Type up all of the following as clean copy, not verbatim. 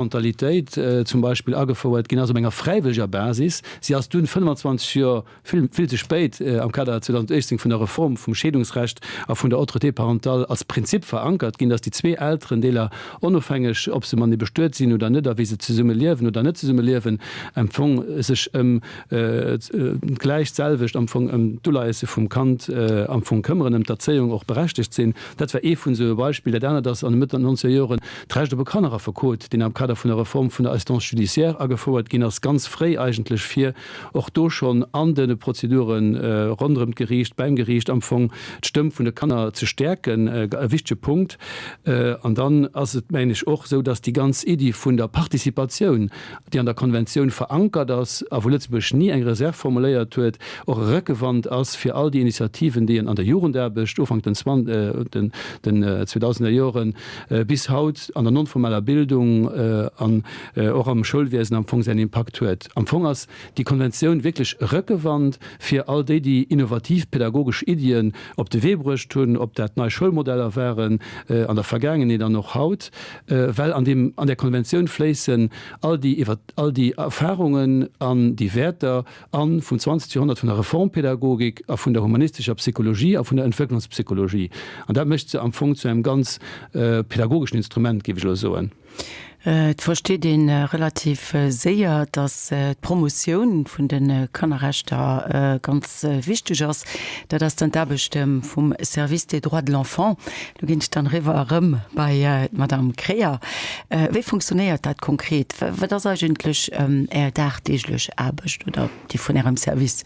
Parentalitéit zum Beispill agefouert ginn ass op enger fräiwëlleger Basis. Si ass dunn 25 Joer, vill, vill ze spéit, am Kader 2018 vun der Reform vum Scheedungsrecht a vun der Autorité parentale als Prinzip verankert ginn, dass déi zwee Elterendeeler, onofhängeg ob se matenee bestuet sinn oder net a wéi se zesumme liewen oder net zesumme liewen, am Fong sech ëm gläich d'selwecht am Fong ëm d'Uleiesse vum Kand am Fong këmmeren, ëm d'Erzéiung och berechtegt sinn. Dat war ee vun esou e Beispill. Dat anert ass an de Mëtt an nonzeger Joren d'Recht op e Kanneraffekot, deen am Kader vun der Reform vun der Assistance judiciaire agefouert ginn ass, ganz fréi eigentlech, fir och do schonn an de Prozedure ronderëm d'Geriicht, beim Geriicht am Fong d'Stëmm vun de Kanner ze stäerken, e wichtege Punkt. An dann ass et, mengen ech, och esou, dass déi ganz Iddi vun der Participatioun, déi an der Konventioun verankert ass a wou Lëtzebuerg ni eng Reserve formuléiert huet, och e Rëckewand ass fir all déi Initiativen, déi en an der Jugendaarbecht Ufank den den zweedausender Joren bis haut an der non-formeller Bildung an och am Schoulwiesen am Fong säin Impakt huet. Am Fong ass déi Konventioun wierklech e Rëckewand fir all déi, déi innovativ pedagogesch Iddien op de Wee bruecht hunn, ob dat nei Schoulmodeller waren an der Vergaangenheet an och haut, well an deem, an där Konventioun fléissen all déi iwwer all déi Erfahrungen an déi Wäerter an vum 20. Joerhonnert vun der Reformpädagogik a vun der humanistescher Psychologie a vun der Entwécklungspsychologie. An dat mécht se am Fong zu engem ganz pädagogeschen Instrument, géif ech elo soen. Et versteet ee relativ séier, datt d'Promotioun vun de Kannerrechter ganz wichteg ass. Dat ass dann d'Aarbecht vum Service des droits de l'enfant. Lo ginn ech dann eriwwer erëm bei d'Madame Kreyer. Wéi funktionéiert dat konkret? Wat ass eigentlech Är dagdeeglech Aarbecht oder déi vun Ärem Service?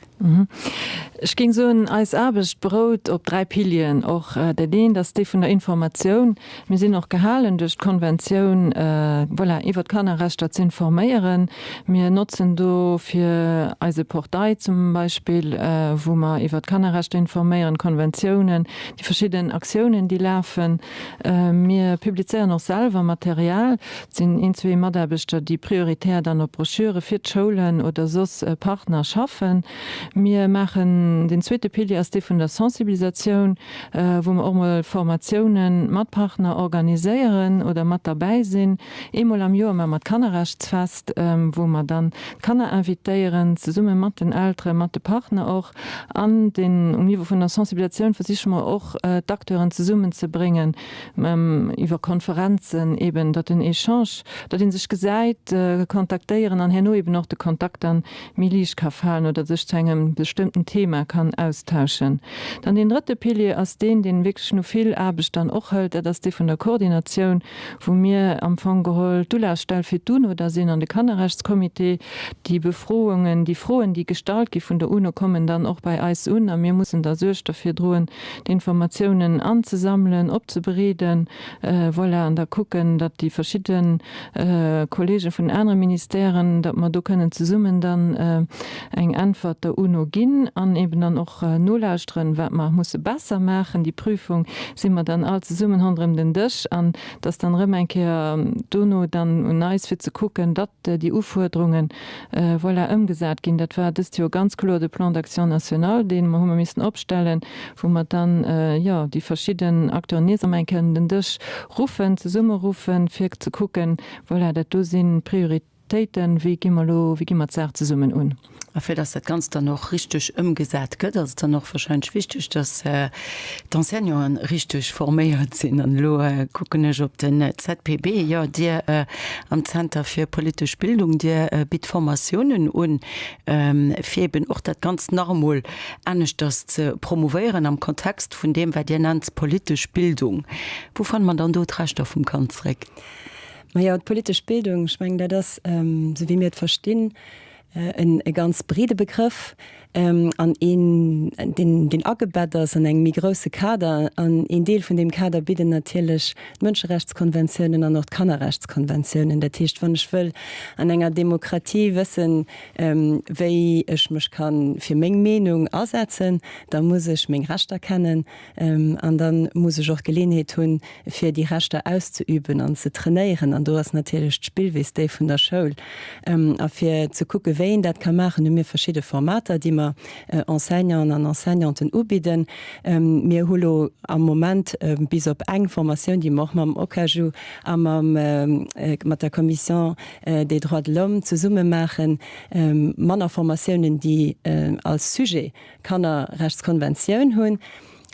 Ech géing soen, eis Aarbecht berout op 3 Pilieren. Och dat eent ass dee vun der Informatioun. Mir sinn och gehalen duerch d'Konventioun, voilà, iwwert d'Kannerrechter z'informéieren. Mir notzen dofir eise Portail zum Beispill, wou mer iwwert d'Kannerrechter informéieren, d'Konventiounen, déi verschidden Aktiounen, déi lafen. Mir publizéieren och selwer Material. Et sinn een, zwee Mataarbechter, déi prioritär dann op Broschüre fir d'Schoulen oder soss Partner schaffen. Mir maachen, deen zweete Pilier ass dee vun der Sensibilisatioun, wou mer och mol Formatiounen mat Partner organiséieren oder mat derbäi sinn. Eemol am Joer maache mer d'Kannerrechtsfest, wou mer dann d'Kanner invitéieren, zesumme mat den Elteren, mat de Partner och. An den, um Niveau vun der Sensibilisatioun versiche mer och, d'Acteuren zesummenzebréngen iwwer Konferenzen eben, datt den Echange, datt ee sech gesäit, kontaktéieren an herno eben och de Kontakt dann méi liicht ka falen oder sech zu engem bestëmmten Thema kann austauschen. Dann deen drëtte Pilier ass deen, deen wierklech no vill Aarbecht dann och hëlt, dat ass dee vun der Koordinatioun, wou mir am Fong geholl d'Ulafstell fir d'UNO da sinn an de Kannerrechtscomité. Déi Befroungen, déi Froen, déi gestallt gi vun der UNO, kommen dann och bei eis un a mir mussen da Suerg derfir droen, d'Informatiounen anzesammelen, opzebereeden, voilà, an da kucken, datt déi verschidde Kollege vun anere Ministèren, datt mer do kënnen zesummen dann eng Äntwert der UNO ginn an eben dann och nolauschteren, wat mer musse besser maachen. Déi Prüfung si mer dann all zesummen ronderëm den Dësch an et ass dann erëm eng Kéier dono dann un eis fir ze kucken, datt déi Ufuerderungen, voilà, ëmgesat ginn. Dat war dëst Joer ganz kloer de Plan d'action national, dee mer hu mer missen opstellen, wou mer dann, jo, déi verschidden Acteuren nees erëm eng Kéier un den Dësch ruffen, zesummeruffen, fir ze kucken, voilà, dat do sinn d'Prioritéiten, wéi gi mer elo, wéi gi mer d'Saach zesummen un? A fir dass dat Ganzt dann och richteg ëmgesat gëtt, ass et dann och wahrscheinlech wichteg, dass d'Enseignanten richteg forméiert sinn. An elo kucken ech op den ZPB. Jo, Dir am Zenter fir politesch Bildung, Dir bitt Formatiounen un, fir eben och dat Ganzt nach emol aneschters ze promouvéieren am Kontext vun deem, wat Dir nennt politesch Bildung. Wou fanne mer dann do d'Rechter vum Kand zréck? Majo, d'politesch Bildung, ech mengen, dat ass, esou wéi mir et verstinn, e ganz breede Begrëff an een, deen, deen agebett ass an engem méi grousse Kader. An een Deel vun deem Kader bidden natierlech d'Mënscherechtskonventiounen an och d'Kannerrechtskonventiounen. Dat heescht, wann ech wëll an enger Demokratie wëssen, wéi ech mech ka fir meng Meenung asetzen, da muss ech meng Rechter kennen an da muss ech och d'Geleeënheet hunn, fir déi Rechter auszeüben an ze trainéieren. An do ass natierlech d'Spillwiss déi vun der Schoul. A fir ze kucke wéi een dat ka maachen, hu mir verschidde Formater, déi mer. mer Enseignanten an Enseignanten ubidden. Mir hu lo am Moment bis op eng Formatioun, déi mer och mam OCAJU a mam, mat der Commission des droits de l'homme zesumme maachen, manner Formatiounen, déi als Sujet Kannerrechtskonventioun hunn,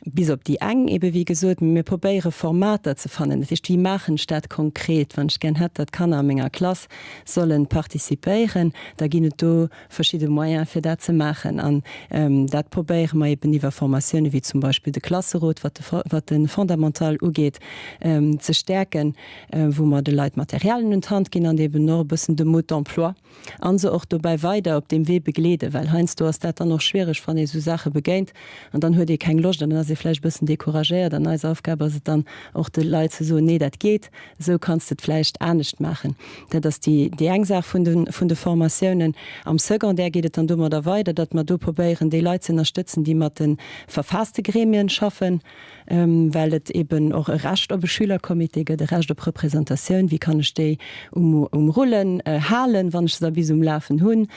bis op déi eng ebe wéi gesot. Mee mir probéiere Formater ze fannen. Dat heescht, wéi maachen ech dat konkret, wann ech gär hätt, datt d'Kanner a menger Klass solle participéieren, da ginn et do verschidde Moyene fir dat ze maachen. An dat probéiere mer eben iwwer Formatioune wéi zum Beispill de Klasserot, wat de wat de Fondamental ugeet, ze stäerken, wou mer de Leit Materialien un d'Hand ginn an eben och e bëssen de Mode d'emploi a se och dobäi weider op deem Wee begleeden, well heiansdo ass dat dann och schwiereg, wann ee sou Saache begéint an dann huet ee keng Loscht an dann ass ee vläicht e bëssen decouragéiert. An eis Aufgab ass et dann och de Leit ze soen, nee dat geet, esou kanns de et vläicht anescht maachen. Dat ass déi déi eng Saach vun de vun de Formatiounen. Am Secondaire geet et dann domadder weider, datt mer do probéieren déi Leit ze ënnerstëtzen, déi mat de verfaasste Gremien schaffen. well et eben och e Recht op e Schülercomité gëtt, e Recht op Représentatioun, wéi kann ech déi um um Rullen halen, wann ech se da bis um Lafen hunn.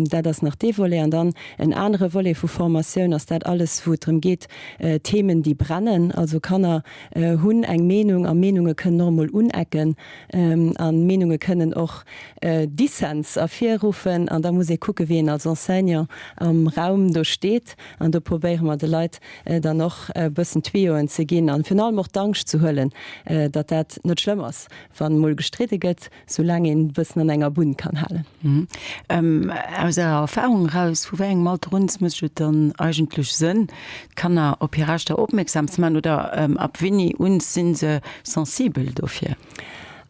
Dat ass nach dee Volet. An dann en anere Volet vu Formatioun ass dat alles, wou et drëm geet, Themen, déi brennen. Also Kanner hunn eng Meenung a Meenunge kënnen och emol unecken a Meenunge kënnen och Dissens ervirruffen. An da muss ee kucken, wéi een als Enseignant am Raum do steet. An do probéiere mer de Leit dann och e bëssen Tuyauen ze ginn an virun allem och d'Angscht ze huelen, datt dat net schlëmm ass, wann emol gestridde gëtt, soulaang een e bëssen an enger Bunn kann halen. Aus Ärer Erfahrung eraus, vu wéi engem Alter un mécht et dann eigentlech Sënn, d'Kanner op hir Rechter opmierksam ze maachen oder ab wéini un si se sensibel dofir?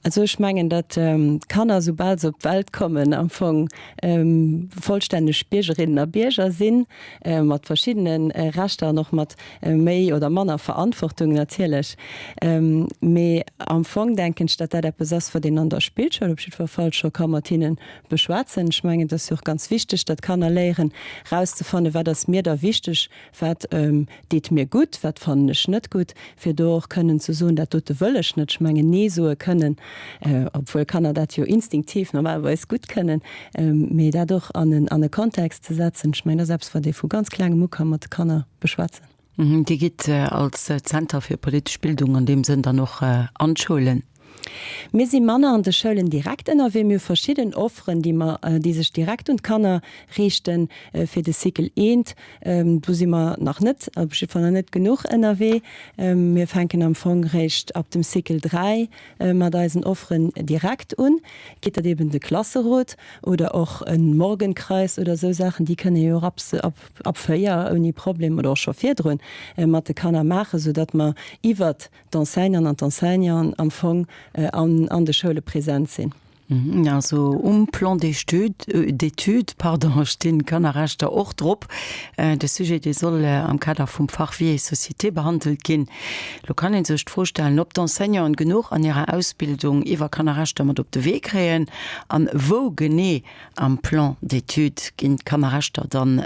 Also ech mengen, datt d'Kanner, soubal se op d'Welt kommen, am Fong vollstänneg Biergerinnen a Bierger sinn, mat verschiddene Rechter an och mat méi oder manner Verantwortung natierlech. Mee am Fong denken ech, datt dat eppes ass, wat een an der Spillschoul op jiddwer Fall scho ka mat hinne beschwätzen. Ech mengen, et ass jo och ganz wichteg, datt d'Kanner léieren erauszefannen, wat ass mir da wichteg, Wat deet mir gutt, wat fannen ech net gutt, fir do och kënnen ze soen, dat dote wëll ech net. Ech mengen, Nee soe kënnen, obwuel Kanner dat jo instinktiv normalerweis gutt kënnen, mee dat och an en, an e Kontext ze setzen, ech mengen, dat ass eppes, wat ee vu ganz Klengem u ka mat de Kanner beschwätzen. Dir gitt als Zenter fir politesch Bildung an deem Sënn dann och an d'Schoulen? Mir si manner an de Schoulen direkt ënnerwee. Mir hu verschidden Offeren, déi mer, déi sech direkt un d'Kanner riichten. Fir de Cycle I, do si mer nach net, op jidde Fall nach net genuch ënnerwee. Mir fänken am Fong réischt ab dem Cycle 3 mat eisen Offeren direkt un. Geet dat eben de Klasserot oder och e Morgenkreis oder esou Saachen, déi kënne jo och ab, ab, ab 4 ouni Problem oder och scho virdrun mat de Kanner maachen, soudatt mer iwwert d'Enseignanten an d'Enseignanten am Fong an de Schoule present sinn. Also um Plan d'études, pardon, stinn d'Kannerrechter och drop. De Sujet, dee soll am Kader vum Fach Vie et société behandelt ginn. Lo kann ee sech d'Fro stellen, ob d'Enseignanten genuch an hirer Ausbildung iwwer Kannerrechter mat op de Wee kréien an wou genee Am Plan d'études ginn d'Kannerrechter dann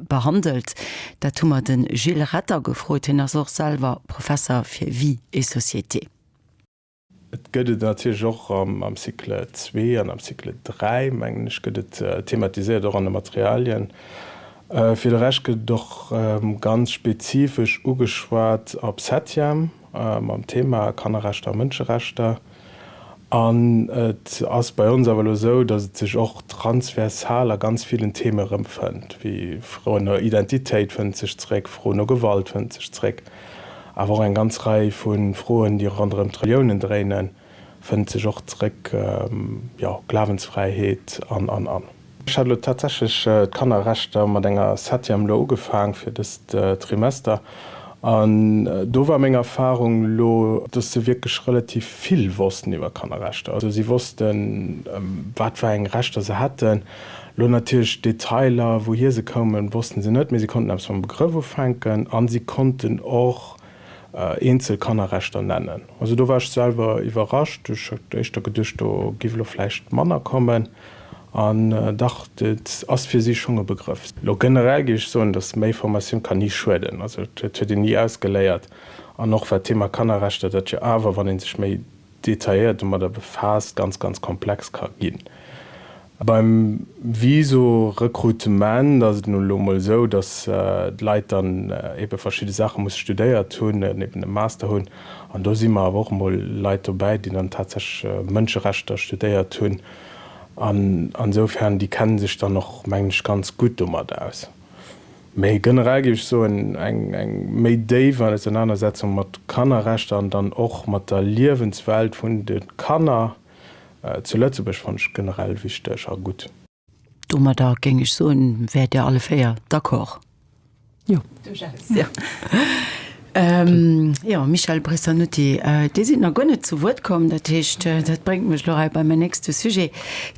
behandelt. Dat hu mer de Gilles Retter gefrot. Hien ass och selwer Professer fir Vie et société. Et gëtt et natierlech och am Cycle zwee an am Cycle 3, mengen ech, gëtt et thematiséiert, och an de Materialien. Fir de Rescht gëtt et och ganz spezifesch ugeschwat ab Septième. Mam Thema Kannerrechter a Mënscherechter. An et ass bei ons awer elo esou, datt et sech och transversal a ganz villen Theme erëmfënnt, wéi Froen no Identitéit fënnt sech zréck, Froen no Gewalt fënnt sech zréck, awer och eng ganz Rei vu Froen, déi ronderëm d'Reliounen dréinen, fënnt sech och zréck, jo, Glawensfräiheet an, an, an. Ech hat elo tatsächlech d'Kannerrechter mat enger Septième elo ugefaang fir dëst Trimester an do war meng Erfahrung elo, dass se wierklech relativ vill wossten iwwer Kannerrechter. Also si wossten, wat fir eng Rechter se hätten. Elo natierlech d'Detailer, wouhier se koumen, wossten se net, mee si konnten eppes mam Begrëff ufänken a si konnten och eenzel Kannerrechter nennen. Also do war ech selwer iwwerrascht. Ech hat éischter geduecht, do giff elo vläicht manner kommen. An dach, et ass fir si schonn e Begrëff. Elo generell géif ech soen, datt méi Formatioun kann ni schueden. Also et huet een ni ausgeléiert. An och wat d'Thema Kannerrechter, dat jo awer, wann ee sech méi detailléiert domadder befaasst, ganz, ganz komplex ka ginn. Beim Viso-Rekrutement ass et nun elo mol esou, datt d'Leit dann ebe verschidde Saache musse studéiert hunn, eben e Master hunn. An do si mer awer och emol Leit dobäi, déi dann tatsächlech Mënscherechter studéiert hunn. An ansoufern, déi kenne sech dann och, mengen ech, ganz gutt domat aus. Mee generell géif ech soen, eng méi déif Ausenanersetzung mat Kannerrechter an dann och mat der Liewenswelt vun de Kanner zu Lëtzebuerg fannen ech generell wichteg a gutt. Domadder géing ech soen, wäert Dir alle 4 d'accord? Jo. Duerchaus, jo. Jo, Michel Bressannuti, Dir sidd nach guer net zu Wuert komm. Dat heescht, dat bréngt mech elo hei bei mäin nächste Sujet.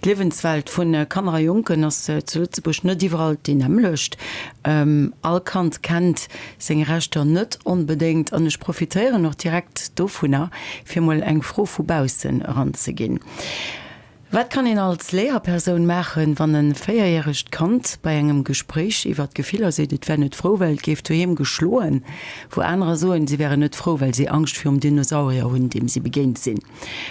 D'Liewenswelt vu Kanner a Jonken ass zu Lëtzebuerg net iwwerall déi nämmlecht. All Kand kennt seng Rechter net onbedéngt an ech profitéieren och direkt dovunner, fir mol eng Fro vu baussen eranzeginn. Wat kann een als Léierpersoun maachen, wann e véierjäregt Kand bei engem Gespréich iwwer d'Gefiller seet, et wär net frou, well et géif doheem geschloen, wou anerer soen, si wären net frou, well si Angscht virum Dinosaurier hunn, deem si begéint sinn?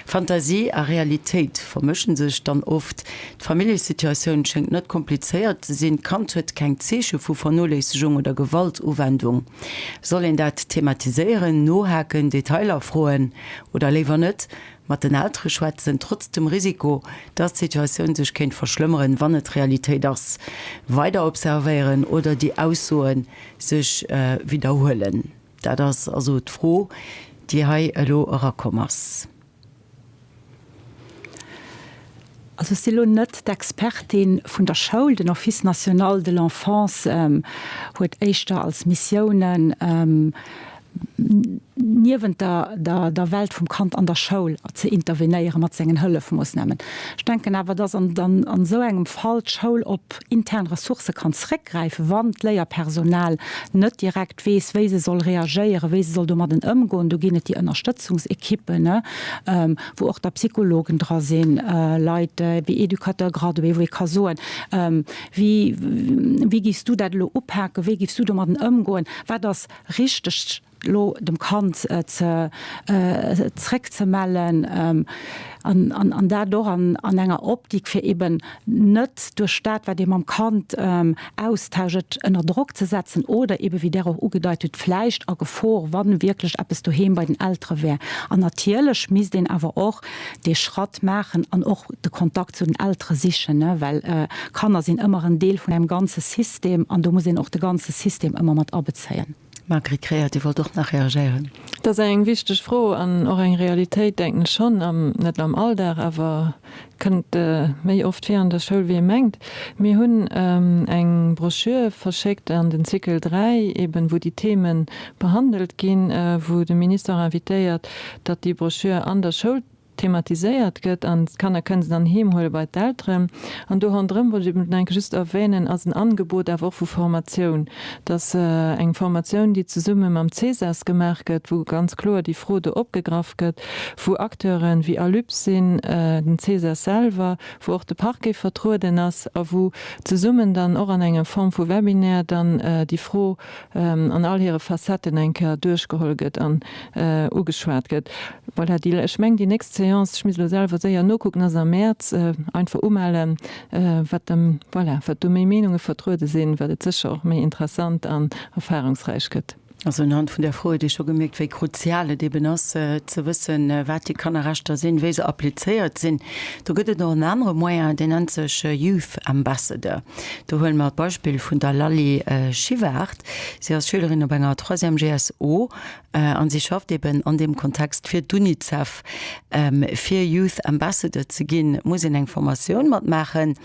Fantasie a Realitéit vermëschen sech dann oft. D'Familljesituatioun schéngt net komplizéiert ze sinn, d'Kand huet keng Zeeche vu Vernoléissegung oder Gewaltuwendung. Soll een dat thematiséieren, nohaken, Detailer froen oder léiwer net? Mat den Eltere schwätzen, trotz dem Risiko, dass d'Situatioun sech kéint verschlëmmeren, wann et Realitéit ass? Weider observéieren oder déi Aussoe sech widderhuelen? Dat ass also d'Fro, déi hei elo erakomm ass. Also ech si lo net d'Expertin vun der Schoul. Den Office national de l'enfance huet éischter als Missiounen, niewent der Welt vum Kand an der Schoul ze intervenéiere mat sengen Hëllefmoossnamen. Ech denken awer, dass an esou engem Fall d'Schoul op intern Ressourcë kann zréckgräifen, wann d'Léierpersonal net direkt weess, wéi se soll reagéieren, wéi se soll domadden ëmgoen. Do ginn et déi Ënnerstëtzungsekippen, wou och da Psychologen dra sinn, Leit wéi Éducateurs gradués, wou ee ka soen, Wéi, wéi géifs du dat elo upaken, wéi géifs du domadden ëmgoen, wat ass richteg elo dem Kand ze zréckzemellen an dat och an enger Optik, fir eben net duerch dat, wat ee mam Kand austauscht, et ënner Drock ze setzen oder eben, wéi Der och ugedeit hutt, vläicht a Gefor, wa wierklech eppes doheem bei den Eltere wär. An natierlech misst een awer och dee Schratt maachen an och de Kontakt zu den Eltere sichen, well Kanner sinn ëmmer en Deel vun engem ganze System an do muss een och de ganze System ëmmer mat abezéien. Marguerite Kreher, Dir wollt och nach reagéieren. Dat ass eng wichteg Fro an och eng Realitéit, denken ech schonn, am, net am Alldag, awer kënnt méi oft vir an der Schoul wéi ee mengt. Mir hunn eng Broschür verschéckt an den Cycle 3 eben, wou déi Themen behandelt ginn, wou de Minister och invitéiert, datt déi Broschür an der Schoul thematiséiert gëtt an d'Kanner kënnen se dann heem huele bei d'Elteren. An do ronderëm wollt ech eben nach eng Kéier just erwähnen, ass en Angebot awer och vu Formatioun. Dat ass eng Formatioun, déi zesumme mam CESAS gemaach gëtt, wou ganz kloer déi Fro do opgegraff gëtt, wou Acteuren wéi ALUP sinn, den CESAS selwer, wou och de Parquet vertrueden ass a wou zesummen dann och an enger Form vu Webinaire dann déi Fro an all hire Facetten eng Kéier duerchgeholl gëtt an ugeschwat gëtt. Voilà, déi, ech mengen, déi nächst Séance, ech misst elo selwer séier nokucken, ass am Mäerz. Einfach umellen, wat dem, voilà, wat do méi Meenunge vertruede sinn, wat et sécher och méi interessant an erfahrungsräich gëtt. Also unhand vun där Fro huet ee scho gemierkt, wéi kruzial et eben ass, ze wëssen, wat déi Kannerrechter sinn, wéi se applizéiert sinn. Do gëtt et och en anere Moyen, deen nennt sech Youth Ambassador. Do huele mer d'Beispill vun der Lali Chivart. Si ass Schülerin op enger Troisième GSO an si schafft eben an deem Kontext fir d'UNICEF. Fir Youth Ambassador ze ginn, muss een eng Formatioun matmaachen.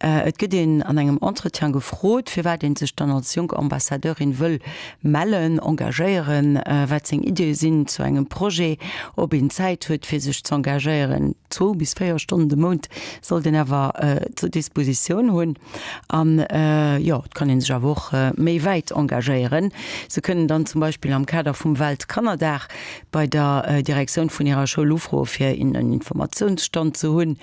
Et gëtt een an engem Entretien gefrot, firwat ee sech dann als jonk Ambassadeurin wëll mellen, engagéieren, wat seng Iddie sinn zu engem Projet, ob een Zäit huet, fir sech z'engagéieren. Zwou bis 4 Stonnen de Mount sollt een awer zur Dispositioun hunn. An jo, et kann ee sech awer och méi wäit engagéieren. Se kënnen dann zum Beispill am Kader vum Weltkannerdag bei der Direktioun vun hirer Schoul ufroe fir en Informatiounsstand ze hunn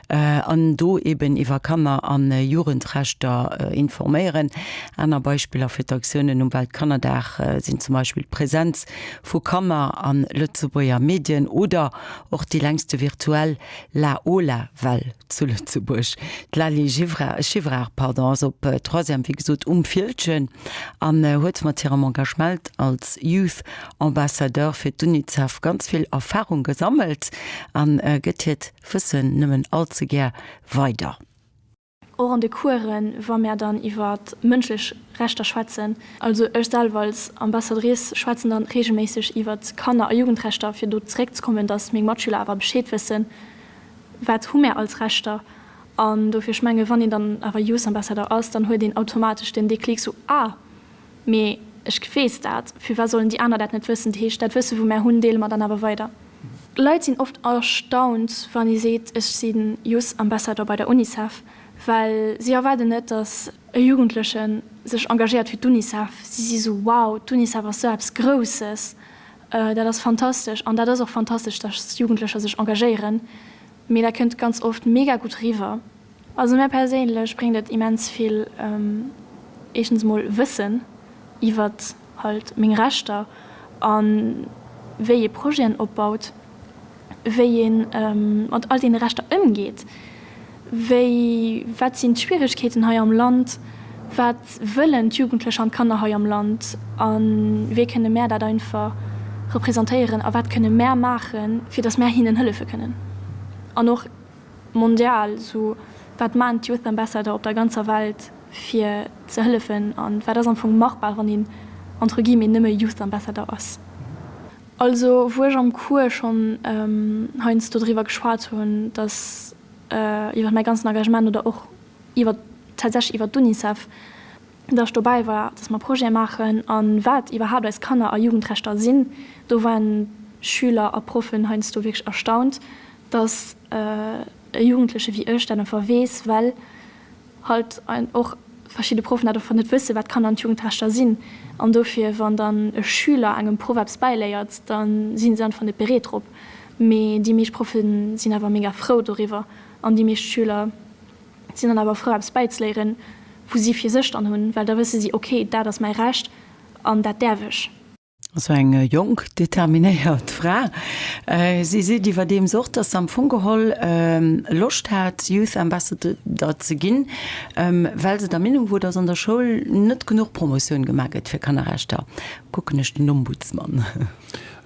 an do eben iwwer Kanner a Jugendrechter informéieren. Aner Beispiller fir d'Aktiounen um Weltkannerdag sinn. sinn zum Beispill d'Presenz vu Kanner a Lëtzebuerger Medien oder och déi längste virtuell La-Ola-Well zu Lëtzebuerg. D'Laly Givrard, pardon, ass op Troisième, wéi gesot, um Fieldgen an huet mat hirem Engagement als Youth Ambassadeur fir d'UNICEF ganz vill Erfarung gesammelt an gëtt hiert Wëssen nëmmen all ze gär weider. Och an de Coursen, wa mär dann iwwer mënschlech Rechter schwätzen, also ech selwer als Ambassadrice schwätzen dann regelméisseg iwwer Kanner a Jugendrechter, fir do zeréckzekommen, dass meng Matschüler awer Bescheed wëssen, wat hu mär als Rechter. An dofir, ech menge wann een dann awer Youth Ambassador ass, dann huet een automatesch den Déclic sou, ah, Mee ech weess dat, firwat sollen déi aner dat net wëssen? Dat heescht, dat Wësse wou mär hunn, deele mer dann awer weider. Leit sinn oft erstaunt, wann ee seet, ech si Youth Ambassador bei der Unicef, well si erwaarden net, datt e Jugendleche sech engagéiert fir d'Unicef. Si si sou, Wow, d'Unicef ass sou eppes Grousses, dat ass fantastesch. An dat ass och fantastesch, datt Jugendlecher sech engagéieren, mee dat kënnt ganz oft mega gutt eriwwer. Also mär perséinlech bréngt et immens vill, éischtens emol Wëssen iwwert halt meng Rechter a wéi ee Projeten opbaut, wéi ee mat all deene Rechter ëmgeet, wéi, wat sinn d'Schwieregkeeten hei am Land, wat wëllen d'Jugendlecher an d'Kanner hei am Land a wéi kënne mär dat einfach representéieren a wat kënne mär maachen, fir datt mär hinnen hëllefe kënnen an och Mondial, sou wat maan d'Youth Ambassador op der ganzer Welt fir ze hëllefen an wat ass am Fong machbar wann een entre guillemets nëmme Youth Ambassador ass? Also wou ech am Cours schonn heiansdo driwwer geschwat hunn, dass iwwer mäi ganzen Engagement oder och iwwer tatsächlech iwwer d'UNICEF, dass ech dobäi war, dass mer Projete maachen a wat iwwerhaapt eis Kanner a Jugendrechter sinn, do waren Schüler a Proffen heiansdo wierklech erstaunt, dass e Jugendleche wéi ech dat einfach weess, well halt och verschidde Proffen dat einfach net wëssen, wat Kanner an Jugendrechter sinn. An dofir, wann dann e Schüler engem Proff eppes bäiléiert, da si se einfach net bereet drop. Mee déi meescht Proffe sinn awer mega frou doriwwer an déi meescht Schüler sinn dann awer frou eppes bäizeléieren, wou si fir sech dann hunn, well da wësse si, ok, dat ass mäi Recht an dat däerf ech. Esou eng jonk, determinéiert Fra. Si seet iwwerdeems och, dass se am Fong geholl Loscht hat, Youth Ambassador ze ginn, well se der Meenung wor, dass an der Schoul net genuch Promotioun gemaach gëtt fir Kannerrechter. Kucken ech den Ombudsman.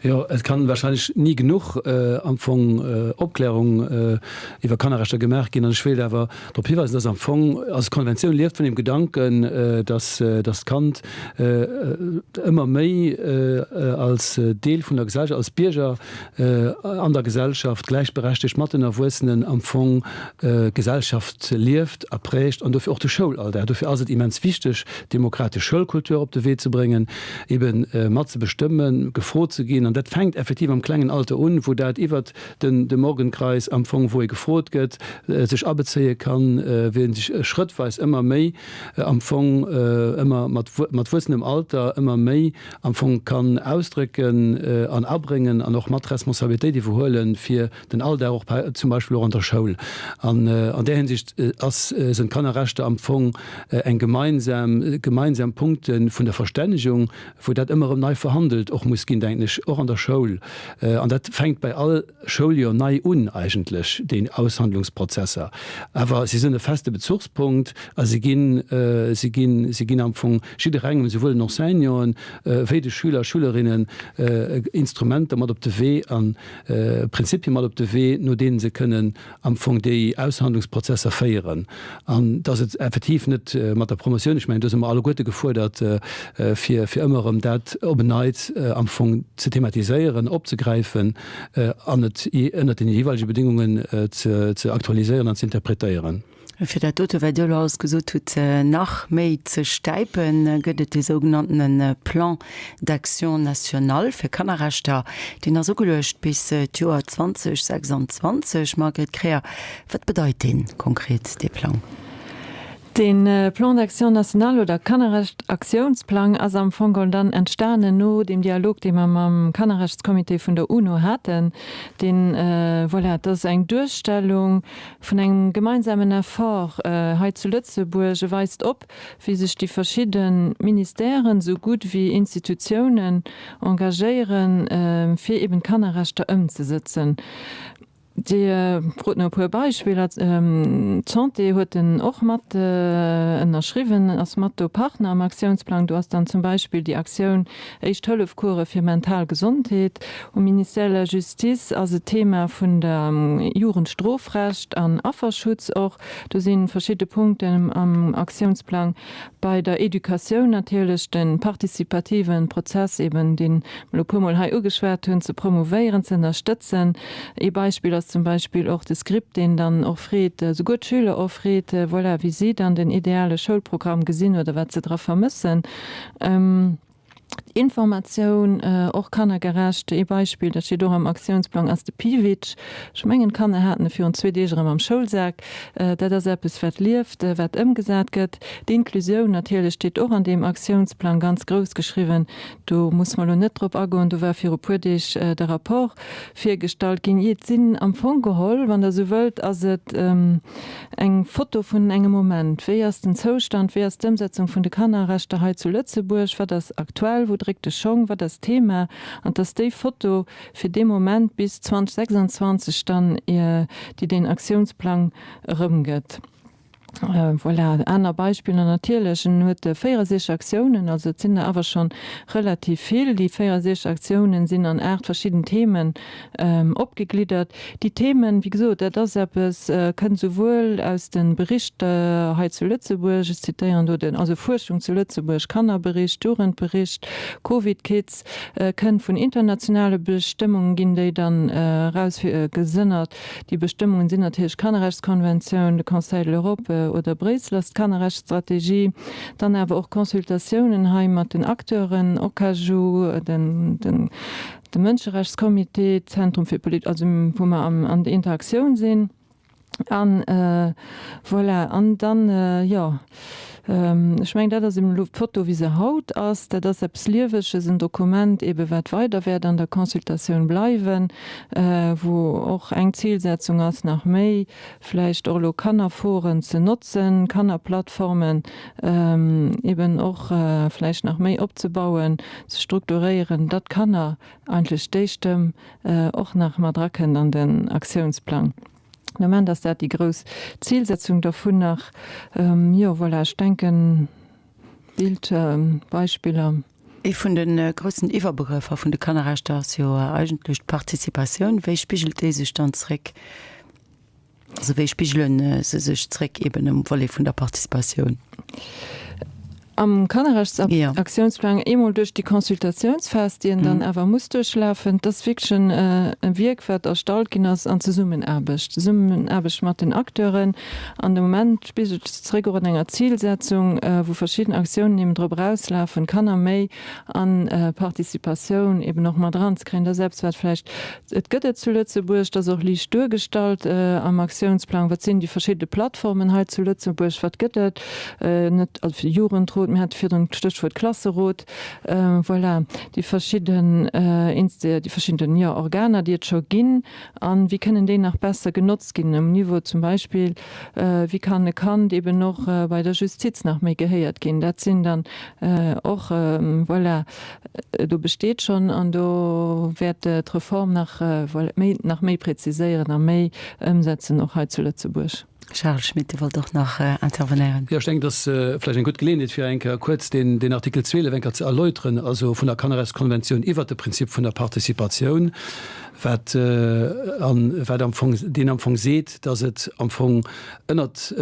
Jo, et kann wahrscheinlech ni genuch am Fong Opklärung iwwer Kannerrechter gemaach ginn. An ech wéilt awer drop hiweisen, dass am Fong, also d'Konventioun lieft vun dem Gedanken, dass dass d'Kand ëmmer méi als Deel vun der Gesellschaft, als Bierger an der Gesellschaft gläichberechtegt mat den Erwuessenen am Fong d'Gesellschaft lieft a prägt an dofir och de Schoulalldag. Dofir ass et immens wichteg, demokratesch Schoulkultur op de Wee ze bréngen, ebe mat ze bestëmmen, gefrot ze ginn. An dat fänkt effektiv am klengen Alter un, wou dat iwwert den de Morgenkreis am Fong, wou ee gefrot gëtt, sech abezéie kann, wéi ee sech schrëttweis ëmmer méi am Fong ëmmer mat mat wuessendem Alter ëmmer méi am Fong kann ausdrécken an abréngen an och mat Responsabilitéit iwwerhuelen fir den Alldag, och zum Beispill och an der Schoul. An an där Hinsicht ass sinn d'Kannerrechter am Fong eng gemeinsam gemeinsam Punkte vun der Verstännegung, wou dat ëmmer erëm nei verhandelt och muss ginn, denken ech, och an der Schoul. An dat fänkt bei all Schouljoer nei un eigentlech, déi Aushandlungsprozesser. Awer si sinn e feste Bezuchspunkt a si ginn, si ginn, si ginn am Fong jidderengem, souwuel den Enseignanten wéi de Schüler a Schülerinnen, Instrumenter mat op de Wee a Prinzipie mat op de Wee, no deene se kënnen am Fong déi Aushandlungsprozesser féieren an dass et effektiv net mat der Promotioun, ech mengen do si mer alleguerte gefuerdert, fir fir ëmmer erëm dat op en Neits am Fong ze thematiséieren, opzegräifen an et ënnert den jeeweilege Bedingungen ze ze aktualiséieren an ze interpretéieren. Fir dat dote, wat Dir elo alles gesot hutt, nach méi ze stäipen, gëtt et dee sougenanntene Plan d'action national fir Kannerrechter. Deen ass ugeluecht bis d'Joer 2026. Margret Krier, wat bedeit dee konkret, dee Plang? De Plan d'action national oder Kannerrecht-Aktiounsplang ass am Fong geholl dann entstanen no deem Dialog, dee mer mam Kannerrechtscomité vun der UNO haten. Deen, voilà, dat ass eng Duerstellung vun engem gemeinsamen Effort hei zu Lëtzebuerg. E weist op, wéi sech déi verschidde Ministèren esou gutt wéi Institutiounen engagéieren, fir eben d'Kannerrechter ëmzesëtzen. Dir frot no e puer Beispiller. D'Santé huet en och mat ënnerschriwwen, ass mat do Partner am Aktiounsplang. Do ass dann zum Beispill déi Aktioun Éischt-Hëllef-Course fir mental Gesondheet. Um Ministère de la Justice ass et d'Thema vun der Jugendstrofrecht an Afferschutz och. Do si verschidde Punkten am Aktiounsplang. Bei der Educatioun natierlech de participative Prozess eben, dee mer elo e puermol hei ugeschwat hunn, ze promouvéieren, ze ënnerstëtzen. Ee Beispill ass zum Beispill och de Script, deen dann och freet, souguer d'Schüler och freet, voilà, wéi si dann den ideale Schoulprogramm gesinn oder wat se dra vermëssen. Informatioun, och kannergerecht. Ee Beispill, dat steet och am Aktiounsplang, ass de Piwitsch. Ech mengen, d'Kanner haten e virun zwee Deeg erëm am Schoulsak. Dat ass eppes, wat lieft, wat ëmgesat gëtt. D'Inklusioun natierlech steet och an deem Aktiounsplang ganz grouss geschriwwen. Do muss mer elo net drop agoen, do war viru puer Deeg de Rapport virgestallt ginn. Et sinn am Fong geholl, wann Der esou wëllt, ass et eng Foto vun engem Moment. Wéi ass den Zoustand, wéi ass d'Ëmsetzung vun de Kannerrechter hei zu Lëtzebuerg, wat ass aktuell, wou dréckt de Schong, wat ass Thema? An et ass déi Foto fir dee Moment bis 2026 dann, déi deen Aktiounsplang erëmgëtt. Voilà, aner Beispiller natierlech, en huet 64 Aktiounen, also et sinn der awer scho relativ vill. Déi 64 Aktiounen sinn an 8 verschidden Themen opgegliddert. Déi Themen, wéi gesot, dat ass eppes, kënnt souwuel aus de Berichter hei zu Lëtzebuerg, ech zitéieren do den, also Fuerschung zu Lëtzebuerg, Kannerbericht, Jugendbericht, Covid-Kids, kënnt vun internationale Bestëmmungen, ginn déi dann erausgesënnert. Déi Bestëmmungen sinn natierlech d'Kannerrechtskonventioun, de Conseil de l'Europe oder Bréissel ass d'Kannerrechtsstrategie, dann awer och Consultatiounen hei mat den Acteuren, OCAJU, den, de Mënscherechtscomité, d'Zentrum fir Polit, also wou mer an der Interaktioun sinn. An voilà, an dann, jo, Ech mengen, dat ass eben elo d'Foto, wéi se haut ass. Dat ass eppes Lieweges, en Dokument eben, wat weider wäert an der Consultatioun bleiwen, wou och eng Zilsetzung ass, nach méi vläicht och elo Kannerforen ze notzen, Kannerplattformen eben och vläicht nach méi opzebauen, ze strukturéieren, datt d'Kanner eigentlech déi Stëmm och nach mat erakënnt an den Aktiounsplang. De Moment ass dat déi grouss Zilsetzung dervun nach. Jo, voilà, ech denken, Bild, Beispiller. Ee vun de groussen Iwwerbegrëffer vun de Kannerrechter ass jo eigentlech d'Participatioun. Wéi spigelt déi sech dann zréck? Also wéi spigele se sech zréck eben um Volet vun der Participatioun? Am Kannerrechtsaktiounsplang, eemol duerch déi Consultatiounsphas, déi en dann awer muss duerchlafen. Et ass wierklech e Wierk, wat erstallt ginn ass an Zesummenaarbecht, Zesummenaarbecht mat den Acteuren. An de Moment spigelt sech zeréck och an enger Zilsetzung, wou verschidden Aktiounen eben drop erauslafen, Kanner méi an Participatioun eben och mat eranzekréien. Dat ass eppes, wat vläicht, et gëtt et zu Lëtzebuerg, dat ass och liicht duergestallt am Aktiounsplang, wat sinn déi verschidde Plattformen hei zu Lëtzebuerg, wat gëtt et, net, also fir de Jugendrot, mir hate virdrun d'Stéchwuert Klasserot, voilà, déi verschidden Inst, déi verschidden, jo, Organer, déi et scho ginn, a wéi kënnen déi nach besser genotzt ginn um Niveau zum Beispill, wéi kann e Kand eben och bei der Justiz nach méi gehéiert ginn. Dat sinn dann och, voilà, do besteet schonn an do wäert d'Reform nach, voilà, méi, nach méi präziséieren a méi ëmsetzen och hei zu Lëtzebuerg. Charles Schmit, Dir wollt och nach intervenéieren. Jo, ech denken, et ass vläicht eng gutt Geleeënheet, fir eng Kéier kuerz deen Artikel 12 eng Kéier ze erläuteren, also vun der Kannerrechtskonventioun iwwert de Prinzip vun der Participatioun, wat wat am Fong, deen am Fong seet, dass et am Fong ënnert,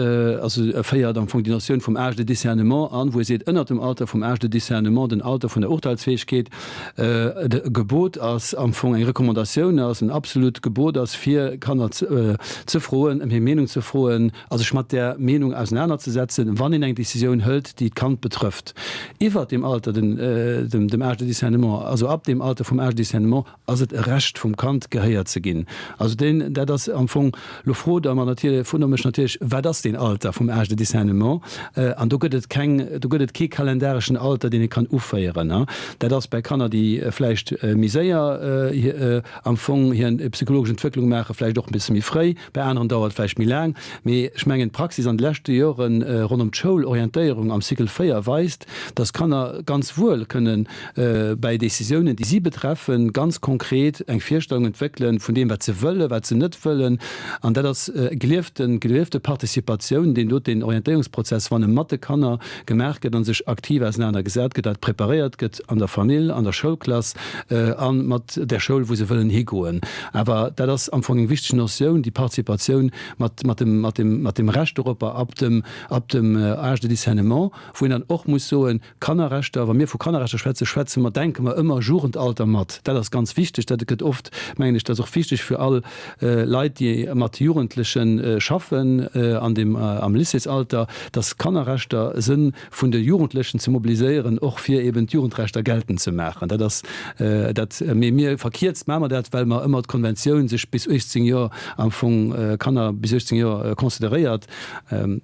also e féiert am Fong déi Notioun vum Âge de discernement an, wou e seet, ënnert dem Alter vum Âge de discernement, den Alter vun der Urteilsfäegkeet, et e Gebot ass, am Fong eng Recommandatioun ass, en absolut Gebot ass, fir Kanner ze froen, ëm hir Meenung ze froen. goen a sech mat där Meenung ausenanerzesetzen, wann een eng Décisioun hëlt, déi d'Kand betrëfft. Iwwert deem Alter, dem Âge de discernement, also ab deem Alter vum Âge de discernement, ass et e Recht vum Kand, gehéiert ze ginn. Also deen, dat ass am Fong, lo frot Der mer natierlech, frot Der mech natierlech, wat ass deen Alter vum Âge de discernement? An do gëtt et keng, do gëtt et kee kalendareschen Alter, deen ee kann uféieren. Dat ass bei Kanner, déi vläicht méi séier am Fong hir psychologesch Entwécklung maachen, vläicht och e bësse méi fréi, bei aneren dauert et vläicht méi laang. Mee ech mengen, d'Praxis an de leschte Jore ronderëm d'Schoulorientéierung am Cycle 4 weist, dass Kanner ganz wuel kënnen bäi Décisiounen, déi si betreffen, ganz konkret eng Virstellung entwéckelen vun deem, wat se wëllen, wat se net wëllen. An dat ass geliefte, geliefte Participatioun, deen do den Orientéierungsprozess, wann e mat de Kanner gemaach gëtt a sech aktiv ausenanergesat gëtt, dat preparéiert gëtt an der Famill, an der Schoulklass a mat där Schoul, wou se wëllen higoen. Awer dat ass am Fong eng wichteg Notioun, déi Participatioun mat, mat dem, mat dem, mat dem Recht doropper ab dem, ab dem Âge de discernement, wou een dann och muss soen, Kannerrechter, wa mir vu Kannerrechter schwätzen, schwätze mer, denke mer ëmmer Jugendalter mat. Dat ass ganz wichteg. Dat gëtt oft, mengen ech, dat ass och wichteg fir all Leit, déi mat Jugendleche schaffen an dem, am Lycéesalter, dass Kannerrechter Sënn vun de Jugendlechen ze mobiliséieren, och fir eben d'Jugendrechter geltend ze maachen. Dat ass dat. Mee mir, verkierzt maache mer dat, well mer ëmmer d'Konventioun sech bis 18 Joer am Fong, Kanner bis 18 Joer consideréiert.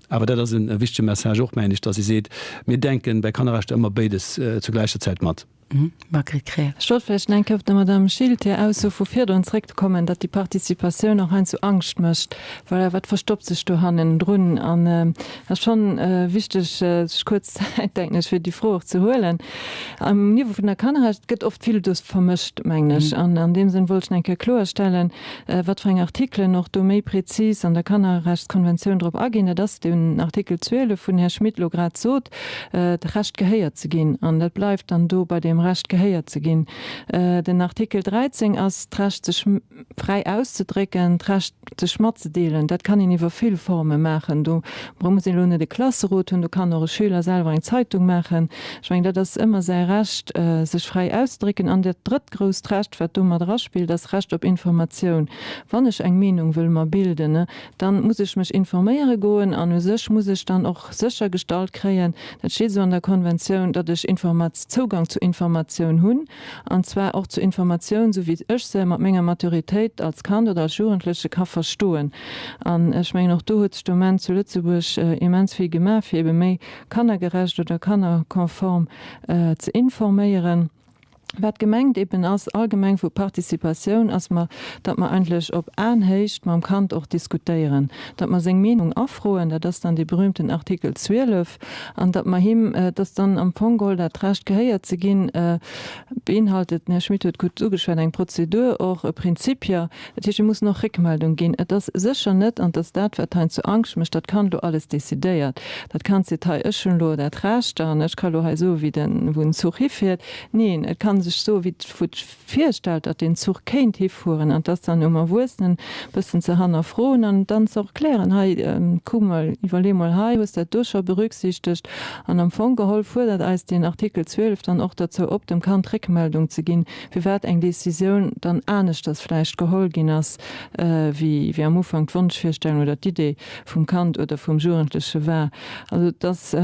Awer dat ass e wichtege Message och, mengen ech, dass ee seet, Mir denken bei Kannerrechter ëmmer béides zu gläicher Zäit mat. Margret Krier. Ech wollt vläicht nach eng Kéier op der Madame Schilt hir Ausso vu virdrun zréckkommen, datt déi Participatioun och heiansdo Angscht mécht. Voilà, wat verstoppt sech do hannendrun? An et ass schonn wichteg, sech kuerz Zäit, denken ech, fir déi Fro och ze huelen. Um Niveau vun der Kannerrecht gëtt oft vill do vermëscht, mengen ech. An an deem Sënn wollt ech nach eng Kéier kloerstellen, wat fir eng Artikelen och do méi prezis an der Kannerrechtskonventioun drop aginn. Dat ass den Artikel 12, wou den Här Schmit elo grad sot, d'Recht gehéiert ze ginn. An dat bleift dann do bei deem Recht gehéiert ze ginn. Den Artikel 13 ass d'Recht sech fräi auszedrécken, d'Recht sech matzedeelen. Dat kann een iwwer vill Forme maachen. Do muss een elo net e Klasserot hunn, do kann och e Schüler selwer eng Zeitung maachen. Ech mengen, dat ass ëmmer säi Recht sech fräi auszedrécken. An dat drëtt grousst Recht, wat do mat eraspillt, ass Recht op Informatioun. Wann ech eng Meenung wëll mer bilden, dann muss ech mech informéiere goen an u sech muss ech dann och séchergestallt kréien, dat steet esou an der Konventioun, datt ech Zougang zu Informatioun hunn, an zwar och zu Informatioun, esou wéi ech se mat menger Maturitéit als Kand oder als Jugendleche ka verstoen. An ech mengen, och do huet sech de Moment zu Lëtzebuerg immens vill gemaach, fir ebe méi kannergerecht oder kannerkonform ze informéieren. Wat gemengt eben ass allgemeng vu Participatioun, ass mer, datt mer eigentlech op Aenhéicht mam Kand och diskutéieren, datt mer seng Meenung afroen, dat ass dann dee berühmten Artikel 12, an datt mer him, dass dann am Fong geholl dat Recht gehéiert ze ginn, beinhaltet, den Här Schmit huet gutt ugeschwat, eng Prozedur och, e Prinzipia, Dat heescht, mir mussen och Réckmeldung ginn. Et ass sécher net, an et ass dat, wat heiansdo Angscht mécht, datt d'Kand elo alles decidéiert. Dat Kand seet, hei, ech hunn elo dat Recht an ech ka elo hei soen, wéi den, wou den Zuch hifiert. Neen, et ka sech soen, wéi, wou et virstellt, datt deen Zuch kéint hifueren. An et ass dann um Erwuessenen, e bëssen ze hannerfroen an dann ze erklären, hei, kuck mol, iwwerlee mol hei, hues dat do scho berücksichtegt? An am Fong geholl fuerdert eis deen Artikel 12 dann och derzou op, dem Kand Réckmeldung ze ginn, firwat eng Décisioun dann aneschters vläicht geholl ginn ass, wéi wéi am Ufank d'Wonschvirstellung oder d'Idee vum Kand oder vum Jugendleche war. Also et ass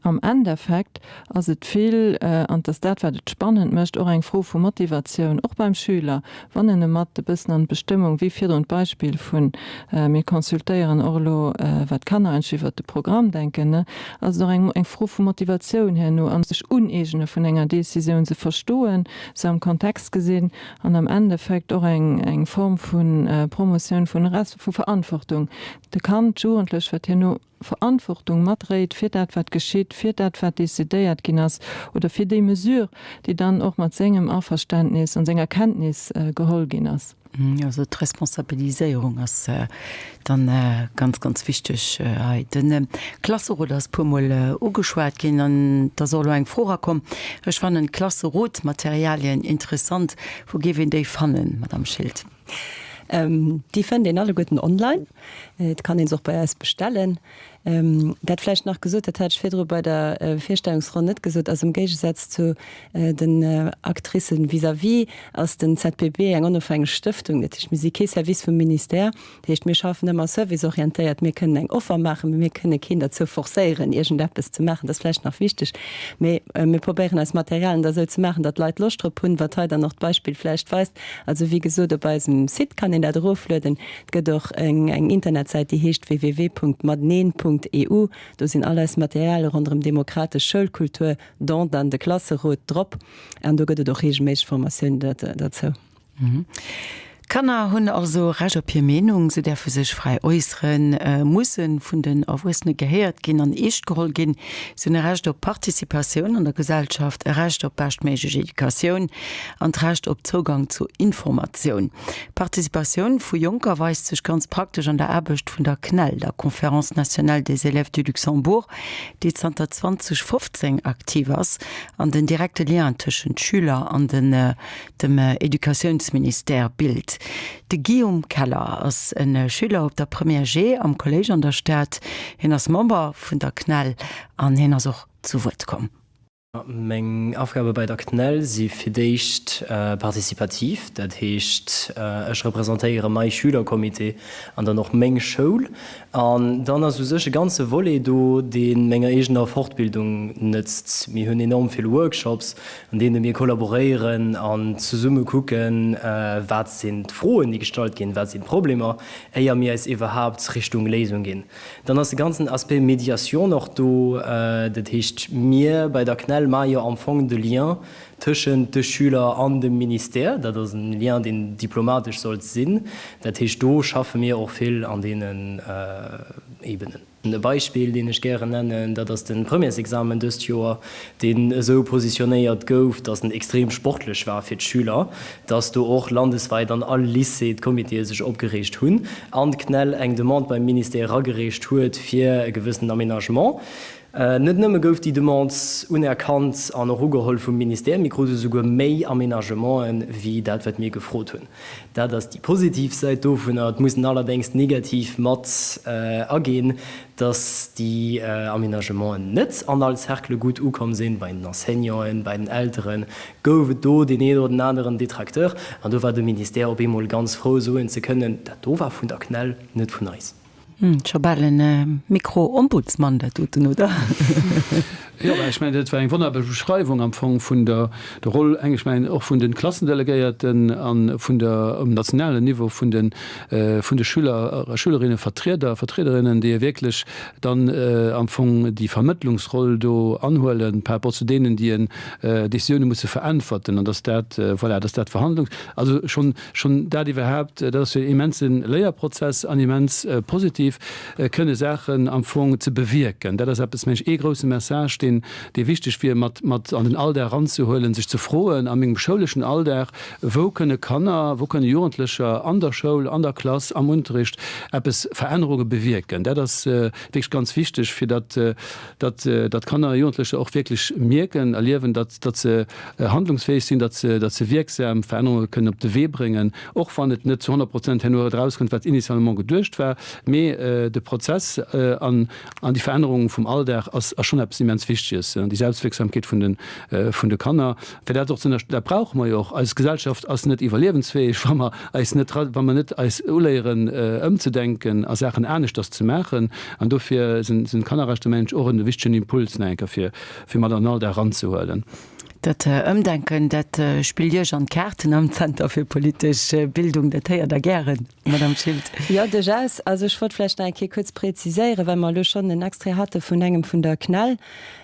am Endeffekt ass et vill, an et ass dat, wat et spannend mécht, och eng Fro vu Motivatioun, och beim Schüler, wann en e mat e bëssen an d'Bestëmmung, wéi virdrun d'Beispill vun mir consultéieren och elo, wat d'Kanner eigentlech iwwert de Programm denken, ass et och eng eng Fro vu Motivatioun herno an sech uneegne vun enger Décisioun, se verstoen, se am Kontext gesinn an am Endeffekt och eng eng Form vu Promotioun vun Res vu Verantwortung, de Kand, d'Jugendlech, wat herno Verantwortung matdréit fir dat wat geschitt, fir dat wat decidéiert ginn ass oder fir déi Mesure, déi dann och mat sengem Averständnis an senger Kenntnis geholl ginn ass. Also d'Responsabiliséierung ass dann ganz, ganz wichteg hei. De Klasserot ass e puermol ugeschwat ginn an et ass och elo eng Fro erakomm. Ech fannen d'Klasserotsmaterialien interessant. Wou géif een déi fannen, Madamm Schilt? Déi fënnt een alleguerten online. Et kann een se och bei eis bestellen. Dat vläicht nach gesot, dat hat ech virdru bei der Virstellungsronn net gesot, also am Géigesaz zu den Actricen vis-à-vis ass den ZPB eng onofhängeg Stëftung. Dat heescht, mir si kee Service vum Ministère. Dat heescht, mir schaffen ëmmer serviceorientéiert. Mir kënnen eng Offer maachen, mee mir kënne keen derzou forcéieren, iergendeppes ze maachen. Dat ass vläicht nach wichteg. Mee mir probéieren eis Materialien da esou ze maachen, datt d'Leit Loscht drop hunn, wat hei dann och d'Beispill vläicht weist. Also wéi gesot, op eisem Site kann een dat eroflueden. Et gëtt och eng Internetsäit, déi heescht www.mateneen.eu. Do sinn all eis Materialie ronderëm demokratesch Schoulkultur, dont dann de Klasserot, drop. An do gëtt et och reegelméisseg Formatiounen derzou. Kanner hunn also Recht op hir Meenung, se däerfe sech fräi äusseren, musse vun den Erwuessene gehéiert ginn an eescht geholl ginn. Se hunn e Recht op Participatioun an der Gesellschaft, e Recht op beschtméiglech Educatioun an d'Recht op Zougang zu Informatioun. D'Participatioun vu Jonker weist sech ganz praktesch an der Aarbecht vun der CNEL, der Conférence nationale des élèves du Luxembourg, déi zanter 2015 aktiv ass an den direkte Lien tëschent Schüler an den dem Educatiounsministère bilt. De Guillaume Keller ass e Schüler op der Première G am Kolléisch an der Stad. Hien ass Member vun der CNEL an hien ass och zu Wuert komm. Meng Aufgabe bei der CNEL si fir d'éischt participativ, dat heescht ech representéiere mai Schülercomité an dann och meng Schoul. An dann ass u sech e ganze Volet do, dee menger eegener Fortbildung nëtzt. Mir hunn enorm vill Workshops, an deene mir kollaboréieren an zesumme kucken, wat sinn d'Froen, déi gestallt ginn, wat sinn d'Problemer, éier mir eis iwwerhaapt Richtung Léisung ginn. Dann ass de ganzen Aspect Médiation och do. Dat heescht, mir bei der CNEL maache jo am Fong de Lien tëschent de Schüler an dem Ministère. Dat ass en Lien, deen diplomatesch sollt sinn. Dat heescht, do schaffe mir och vill an deenen Ebenen. E Beispill, deen ech gären nennen, dat ass de Premièresexamen dëst Joer, deen esou positionéiert gouf, datt en extrem sportlech war fir d'Schüler, datt do och landeswäit an all Lycée d'Comitéë sech opgereegt hunn an d'CNEL eng Demande beim Ministère eragereecht huet fir e gewëssenen Aménagement. Net nëmme gouf déi Demande unerkannt an och ugeholl vum Ministère, mir krute souguer méi Aménagementen, wéi dat, wat mir gefrot hunn. Dat ass déi positiv Säit dovunner. Et muss een allerdéngs negativ mat aginn, dass déi Aménagementen net an all Cercle gutt ukomm sinn, bei den Enseignanten, bei den Elteren gouf et do deen een oder den aneren Detracteur. An do war de Ministère op eemol ganz frou, soen ze kënnen, Dat do war vun der CNEL, net vun eis. Scho bal en Mikro-Ombudsmann dat doten, oder? Jo, mä ech mengen, dat war eng wonnerbar Beschreiwung am Fong vun der Roll, eng, ech mengen och vun de Klassendelegéierten a vun der, um nationalen Niveau vun de, vun de Schüler a Schülerinne, Vertrieder a Vertriederinnen, déi wierklech dann am Fong déi Vermëttlungsroll do anhuelen par rapport zu deenen, déi en Décisioune musse veräntwerten, an dass dat, voilà, dass dat Verhandlungs-, also schonn, Schonn dat iwwerhaapt, dat ass jo en immense Léierprozess an immens positiv, kënne Saachen am Fong ze bewierken. Dat ass eppes, mengen ech, ee grousse Message, deen, dee wichteg wier, mat, mat an den Alldag eranzehuelen, sech ze froen, a mengem schouleschen Alldag, wou kënne Kanner, wou kënne Jugendlecher an der Schoul, an der Klass, am Unterricht eppes, Verännerunge bewierken. Dat ass wierklech ganz wichteg, fir datt, datt, datt Kanner a Jugendlecher och wierklech mierken, erliewen, datt, datt se handlungsfäeg sinn, datt se, datt se wierksam Verännerunge kënnen op de Wee bréngen, och wann et net zu 100 Prozent herno erauskënnt, wat initialement geduecht war. Mee de Prozess an, an déi Verännerung vum Alldag ass, ass schonn eppes immens Wichteges, déi Selbstwierksamkeet vun de, vun de Kanner, fir dat och ze ënnerstëtzen. Dat brauche mer jo och. Eis Gesellschaft ass net iwwerliewensfäeg, wa mer eis net, wa mer net eis uléieren ëmzedenken a Saachen aneschters ze maachen. An dofir sinn, sinn d'Kannerrechter, mengen ech, och en wichtegen Impuls nach eng Kéier fir, fir mat an den Alldag eranzehuelen. Dat Ëmdenken, dat spillt Iech an d'Kaarten am Zenter fir politesch Bildung. Dat héiert Der gären, Madamm Schilt. Jo, duerchaus. Also ech wollt vläicht nach eng Kéier kuerz preziséieren, well mer elo schonn en Extrait hate vun engem vun der CNEL,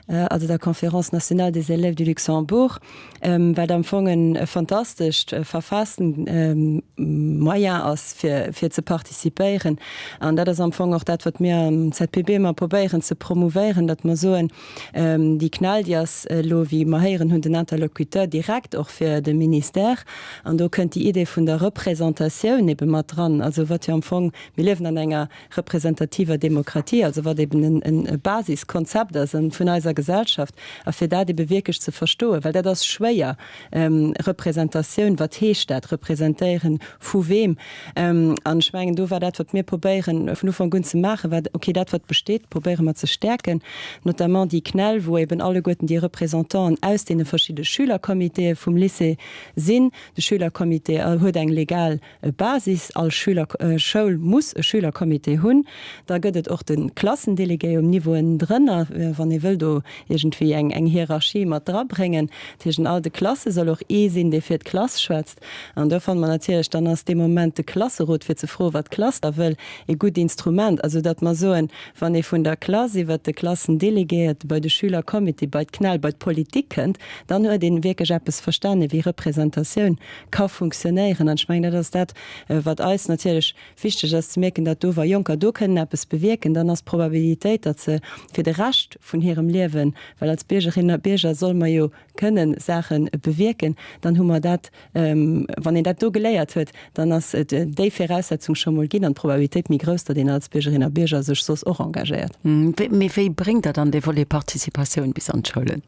also der Conférence nationale des élèves du Luxembourg, wat am Fong e fantastescht verfaassten Moyen ass, fir fir ze participéieren. An dat ass am Fong och dat, wat mir am ZPB ëmmer probéieren ze promouvéieren, datt mer soen, Déi CNEL, déi ass elo, wéi mer héieren hunn, den. den Interlocuteur direct och fir de Ministère. An do kënnt déi Idee vun der Représentatioun ebe mat dran, also wat jo am Fong, mir liewen an enger representativer Demokratie, also wat eben e Basiskonzept ass vun eiser Gesellschaft, a fir dat ebe wierklech ze verstoen, well dat ass schwéier, Representatioun, wat heescht dat, representéieren vu weem? An ech mengen, do war dat, wat mir probéieren vun Ufank un ze maachen, war, okay, dat wat besteet, probéiere mer ze stäerken, notamment déi CNEL, wou eben alleguerten déi Représentanten aus deene verschidde Schülercomitéë vum Lycée sinn. De Schülercomité huet eng legal Basis, all Schüler, Schoul muss e Schülercomité hunn. Da gëtt et och de Klassendelegué um Niveau ënnendrënner, wann ee wëll do iergendwéi eng eng Hierarchie mat drabréngen. Dat heescht, an all de Klasse soll och ee sinn, dee fir d'Klass schwätzt. An do fanne mer natierlech, dann ass dee Moment de Klasserot, fir ze froen, wat d'Klass da wëll, ee gutt Instrument. Also datt mer soen, wann ee vun der Klass iwwert de Klassendelegué bei de Schülercomité, bei d'CNEL, bei d'Politik kënnt, dann huet ee wierklech eppes verstanen, wéi Representatioun ka funktionéieren. An ech mengen, dat ass dat, wat eis natierlech wichteg ass ze mierken, datt do, wa Jonker do kënnen eppes bewierken, dann ass d'Probabilitéit, datt se fir de Rescht vun hirem Liewen, well als Biergerinnen a Bierger solle mer jo kënnen Saache bewierken, dann hu mer dat, wann een dat do geléiert huet, dann ass déi Viraussetzung scho mol ginn an d'Probabilitéit méi grouss, datt een als Biergerin a Bierger sech soss och engagéiert. Mee wéi bréngt Der dann dee Volet Participatioun bis an d'Schoulen?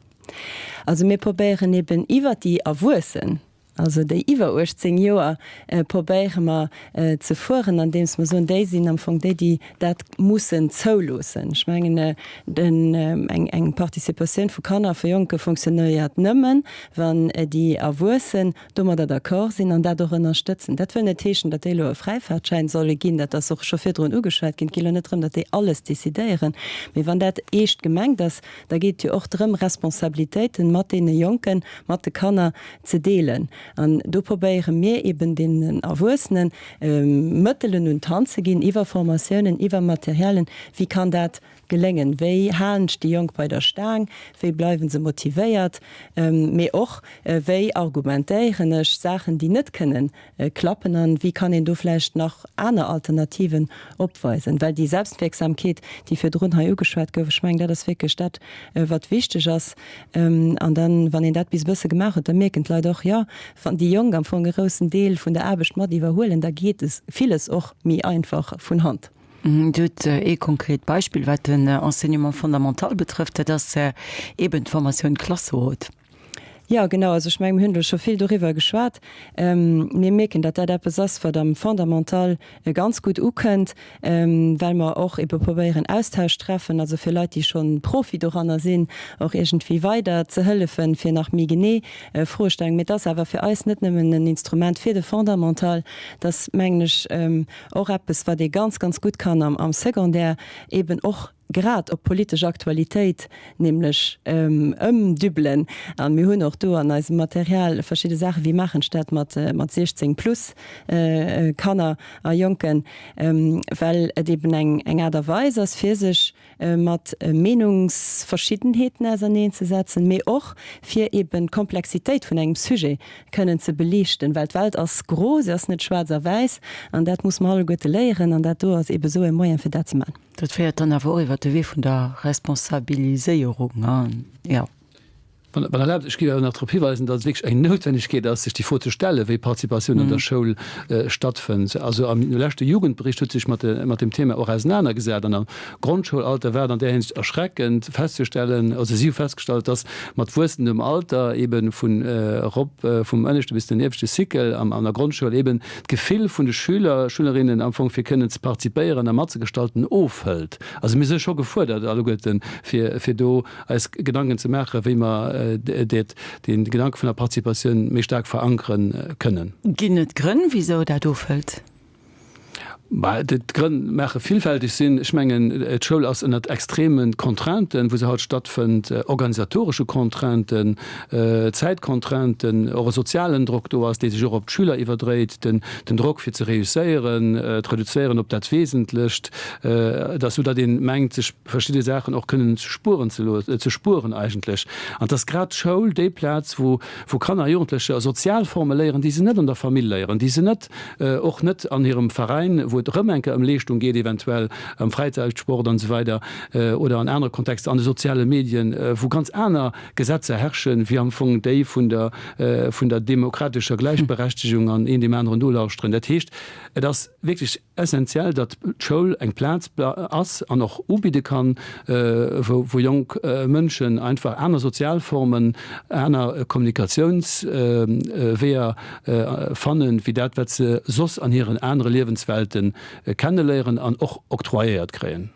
Also mir probéieren eben iwwert déi Erwuessen, also déi iwwer 18 Joer, probéiere mer ze fueren, andeems mer soen, déi sinn am Fong déi, déi dat mussen zouloossen. Ech mengen, eng Participatioun vu Kanner, vu Jonke fonctionnéiert nëmmen, wann déi Erwuessen domadder d'accord sinn an dat och ënnerstëtzen. Dat wëll net heeschen, datt déi elo e Fräifaartschäin solle ginn, dat ass och scho virdrun ugeschwat ginn. Et geet elo net drëm, datt déi alles decidéieren, mee wann dat eescht gemengt ass, Da geet et jo och drëm, Responsabilitéiten mat deene Jonken, mat de Kanner ze deelen. An do probéiere mir eben deenen Erwuessene Mëttelen un d'Hand ze ginn, iwwer Formatiounen, iwwer Materialien, wéi kann dat geléngen, wéi halen ech déi Jonk bei der Staang, wéi bleiwe se motivéiert, mee och wéi argumentéieren ech Saachen, déi net kënnen klappen an wéi kann een do vläicht nach aner Alternativen opweisen? Well déi Selbstwierksamkeet, déi virdrun hei ugeschwat gouf, ech mengen, dat ass wierklech dat, wat wichteg ass. An dann, wann een dat bis e bësse gemaach huet, da mierken d'Leit och, jo, wann déi Jonk am Fong e groussen Deel vun der Aarbecht mat iwwerhuelen, da geet villes och méi einfach vun Hand. Dir hutt ee konkret Beispill, wat den Enseignement fondamental betrëfft, dat ass eeben d'Formatioun Klasserot. Jo, genau. Also ech mengen, mir hunn elo scho vill doriwwer geschwat. Mir mierken, datt dat eppes ass, wat am Fondamental ganz gutt ukënnt, well mer och ebe probéieren Austauschtreffen, also fir Leit, déi scho Profi doranner sinn, och iergendwéi weider ze hëllefen, fir nach méi genee Froestellungen. Mee et ass awer fir eis net nëmmen en Instrument fir de Fondamental, et ass, mengen ech, och eppes, wat ee ganz, ganz gutt kann am Secondaire eben och grad op d'politesch Aktualitéit nämlech ëmdübbelen. A mir hunn och do an eisem Material verschidde Saachen, wéi maachen ech dat mat 16 plus Kanner a Jonken, well et eben eng Aart a Weis ass, fir sech mat Meenungsverschiddenheeten auserneenzesetzen, mee och fir eben d'Komplexitéit vun engem Sujet kënnen ze beliichten, well d'Welt ass gro, se ass net schwaarz a wäiss, an dat muss mer alleguerte léieren, an dat do ass eben esou e Moyen, fir dat ze maachen. Dat féiert dann awer och iwwert de Wee vun der Responsabiliséierung, jo. Wann Der erlaabt, ech géif awer nach drop hiweisen, datt et wierklech eng Noutwennegkeet ass, sech déi Fro ze stellen, wéi Participatioun an der Schoul stattfënnt. Also am leschte Jugendbericht huet sech mat dem Thema och ausenanergesat an am Grondschoulalter war et an där Hinsicht erschreckend festzestellen, also si hu festgestallt, datt mat wuessendem Alter eebe vun erop vum ënneschte bis den ieweschte Cycle an der Grondschoul eeben d'Gefill vun de Schüler, Schülerinnen am Fong fir kënnen ze participéieren a matzegestalten ofhëlt. Also mir si scho gefuerdert alleguerten, fir fir do eis Gedanken ze maachen, wéi mer dat, dee Gedanke vun der Participatioun méi staark verankere kënnen. Ginn et Grënn, wisou dat ofhëlt? Bah, d'Grënn maache villfälteg sinn. Ech mengen, d'Schoul ass ënnert extreme Contrainten, wou se haut stattfënnt, organisatoresche Contrainten, Zäitcontrainten, och e sozialen Drock do ass, dee sech och op d'Schüler iwwerdréit, den Drock fir ze réusséieren, d'Reduzéieren op dat Wesentlecht, et ass esou, datt ee mengt, sech verschidde Saachen och kënnen ze spueren ze loossen, ze spueren eigentlech. An et ass grad d'Schoul déi Plaz, wou Kanner a Jugendlecher sozial Forme léieren, déi se net an der Famill léieren, déi se net, och net an hirem Veräin, wou. wou et erëm eng Kéier ëm Leeschtung geet, eventuell am Fräizäitsport an esou weider oder an anere Kontexter, an de soziale Medien, wou ganz aner Gesetzer herrschen, wéi am Fong déi vun der, vun der demokratescher Gläichberechtegung an een deem aneren nolauschteren. Dat heescht, et ass wierklech essenziell, datt d'Schoul eng Plaz ass an och ubidde kann, wou jonk Mënschen einfach aner Sozialformen, aner Kommunikatiounsweeër fannen, wéi dat, wat se soss an hiren anere Liewenswelte kenneléieren an och octroyéiert kréien.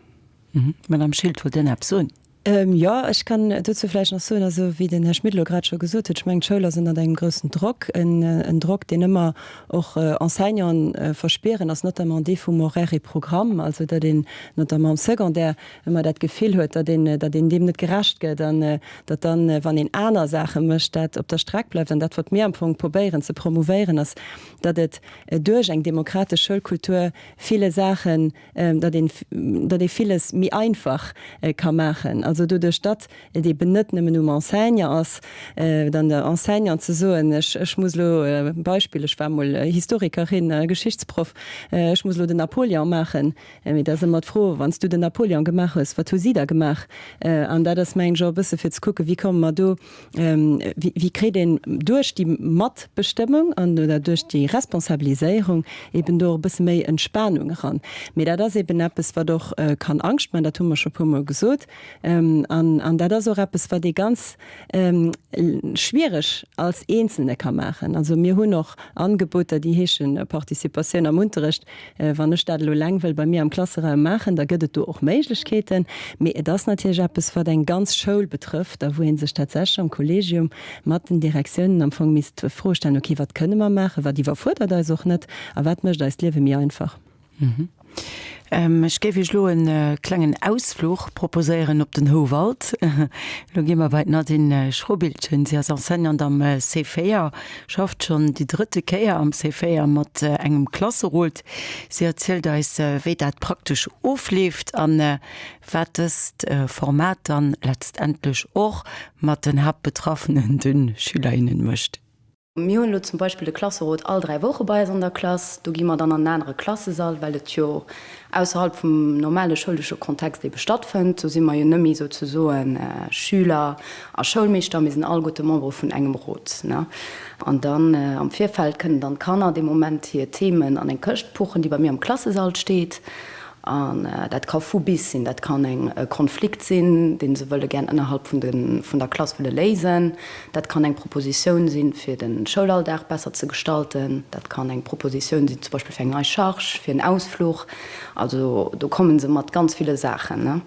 Madame Schilt, wollt Dir nach eppes soen? Jo, ech kann dozou vläicht nach soen, also wéi den Här Schmit elo grad scho gesot huet, ech mengen, d'Schoul ass ënnert engem groussen Drock, en Drock, deen ëmmer och Enseignanten verspieren, ass notamment dee vum Horaire et programme, also datt een notamment am Secondaire ëmmer dat Gefill huet, datt een, datt een deem net gerecht gëtt an datt dann, wann een aner Saache mécht, dat op der Streck bleift. An dat, wat mir am Fong probéieren ze promouvéieren, ass, datt et duerch eng demokratesch Schoulkultur ville Saachen, datt een, datt ee villes méi einfach ka maachen. Also doduerch, datt et eben net nëmmen um Enseignant ass, dann der Enseignant ze soen, ech, ech muss elo, Beispill, ech war mol Historikerin, Geschichtsproff, ech muss elo den Napoleon maachen. Mee da ass ëmmer d'Fro, wann s du den Napoleon gemaach hues, wat hu si da gemaach? An dat ass, mengen ech, och e bësse fir ze kucken, wéi komme mer do, Wéi kritt een duerch déi Matbestëmmung an oder duerch déi Responsabiliséierung eben do och e bësse méi Entspanung eran? Mee dat ass eben eppes, wat och kann Angscht maachen, dat hu mer scho e puermol gesot. An, an dat ass och eppes, wat ee ganz schwiereg als Eenzelne ka maachen. Also mir hunn och Angeboter, déi heesche Participatioun am Unterrecht. Wann ech dat elo eleng wëll bei mir am Klasseraum maachen, da gëtt et do och Méiglechkeeten. Mee et ass natierlech eppes, wat eng ganz Schoul betrëfft a wou ee sech tatsächlech am Kollegium mat den Direktiounen am Fong misst d'Fro stellen, okay, wat kënne mer maachen, wat iwwerfuerdert eis och net a wat mécht eis d'Liewe méi einfach? Ech géif Iech elo e klengen Ausfluch proposéieren op den Houwald. Elo gi mer bei d'Nadine Schrobiltgen. Si ass Enseignante am C4, schafft schonn déi drëtte Kéier am C4 mat engem Klasserot. Si erzielt eis, wéi dat praktesch ofleeft an wat dëst Format dann letztendlech och mat den Haaptbetraffenen, de Schüler, innen, mécht. Mir hunn elo zum Beispill de Klasserot all 3 Woche bei eis an der Klass. Do gi mer dann an en anere Klassesall, well et jo ausserhalb vum normale schoulesche Kontext ebe stattfënnt. Do si mer jo net méi souzesoen Schüler a Schoulmeeschter, mir sinn alleguerte Membere vun engem Rot. An dann am Virfeld kënnen dann d'Kanner dee Moment hir Themen an eng Këscht puchen, déi bei mir am Klassesall steet. An dat ka vu bis sinn. Dat kann eng e Konflikt sinn, dee se wëlle gär ënnerhalb vun de vun der Klass wëlle léisen. Dat kann eng Propositioun sinn, fir de Schoulalldag besser ze gestalten. Dat kann eng Propositioun sinn, zum Beispill fir eng nei Charge, fir en Ausfluch. Also do komme se mat ganz ville Saachen.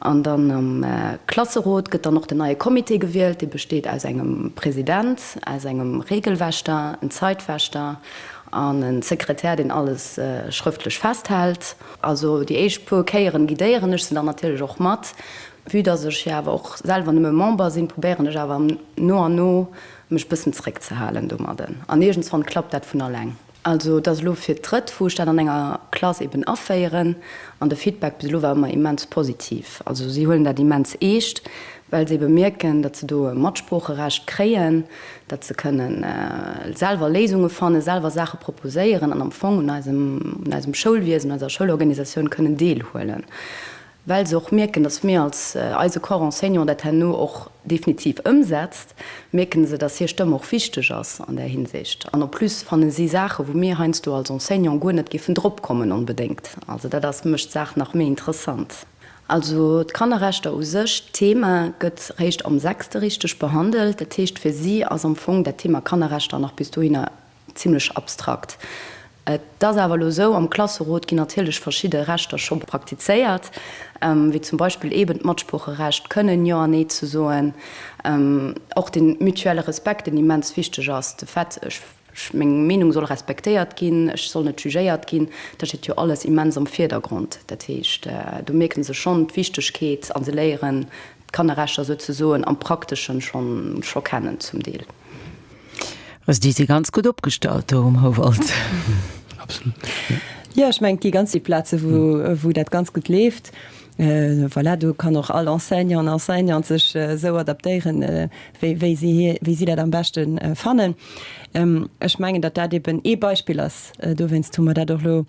An dann am Klasserot gëtt dann och den neie Comité gewielt. Dee besteet aus engem President, aus engem Regelwächter, en Zeitwächter, An en Sekretär, deen alles schrëftlech festhält. Also déi éischt puer Kéieren guidéieren ech se dann natierlech och mat. Vue dass ech jo awer och selwer nëmme Member sinn, probéieren ech awer no an no mech bëssen zeréckzehalen domadden. An iergendswann klappt dat vun alleng. Also et ass elo fir d'drëtt, wou ech dat an enger Klass eben aféieren. An de Feedback bis elo war ëmmer immens positiv. Also si huelen dat immens eescht, well se ebe mierken, datt se do e Matsproocherecht kréien, datt se kënnen selwer Léisunge fannen, selwer Saache proposéieren an am Fong un eisem, un eisem Schoulwiesen, un eiser Schoulorganisatioun kënnen deelhuelen, well se och mierken, datt mir als eise Corps enseignant dat herno och definitiv ëmsetzt, mierken se, datt hir Stëmm och wichteg ass an där Hinsicht. An en plus fanne si Saache wou mir heiansdo als Enseignant guer net géifen drop kommen onbedéngt. Also dat ass, mécht d'Saach nach méi interessant. Also d'Kannerrechter u sech, d'Thema gëtt réischt am sechste richteg behandelt. Dat heescht, fir si ass am Fong dat Thema Kannerrechter nach bis dohinner zimlech abstrakt. Et ass awer elo esou, am Klasserot ginn natierlech verschidde Rechter scho praktizéiert, wéi zum Beispill eeben d'Matsproocherecht, kënnen Jo an Nee ze soen, och de mutuelle Respekt, deen immens wichteg ass, de Fait, ech Meng Meenung soll respektéiert ginn, ech soll net jugéiert ginn. Dat steet jo alles immens am Virdergrond. Dat heescht, do mierke se schonn d'Wichtegkeet a se léieren d'Kannerrechter souzesoen am Prakteschen scho kennen zum Deel. Also déi si ganz gutt opgestallt do um Houwald. Absolut. Jo, ech mengen, et gi ganz vill Plaze wou dat ganz gutt leeft. Voilà, do kann och all Enseignant an Enseignante sech esou adaptéieren, wéi si, wéi si dat am beschte fannen. Ech mengen, datt dat eben ee Beispill ass. Dowéinst hu mer dat och elo.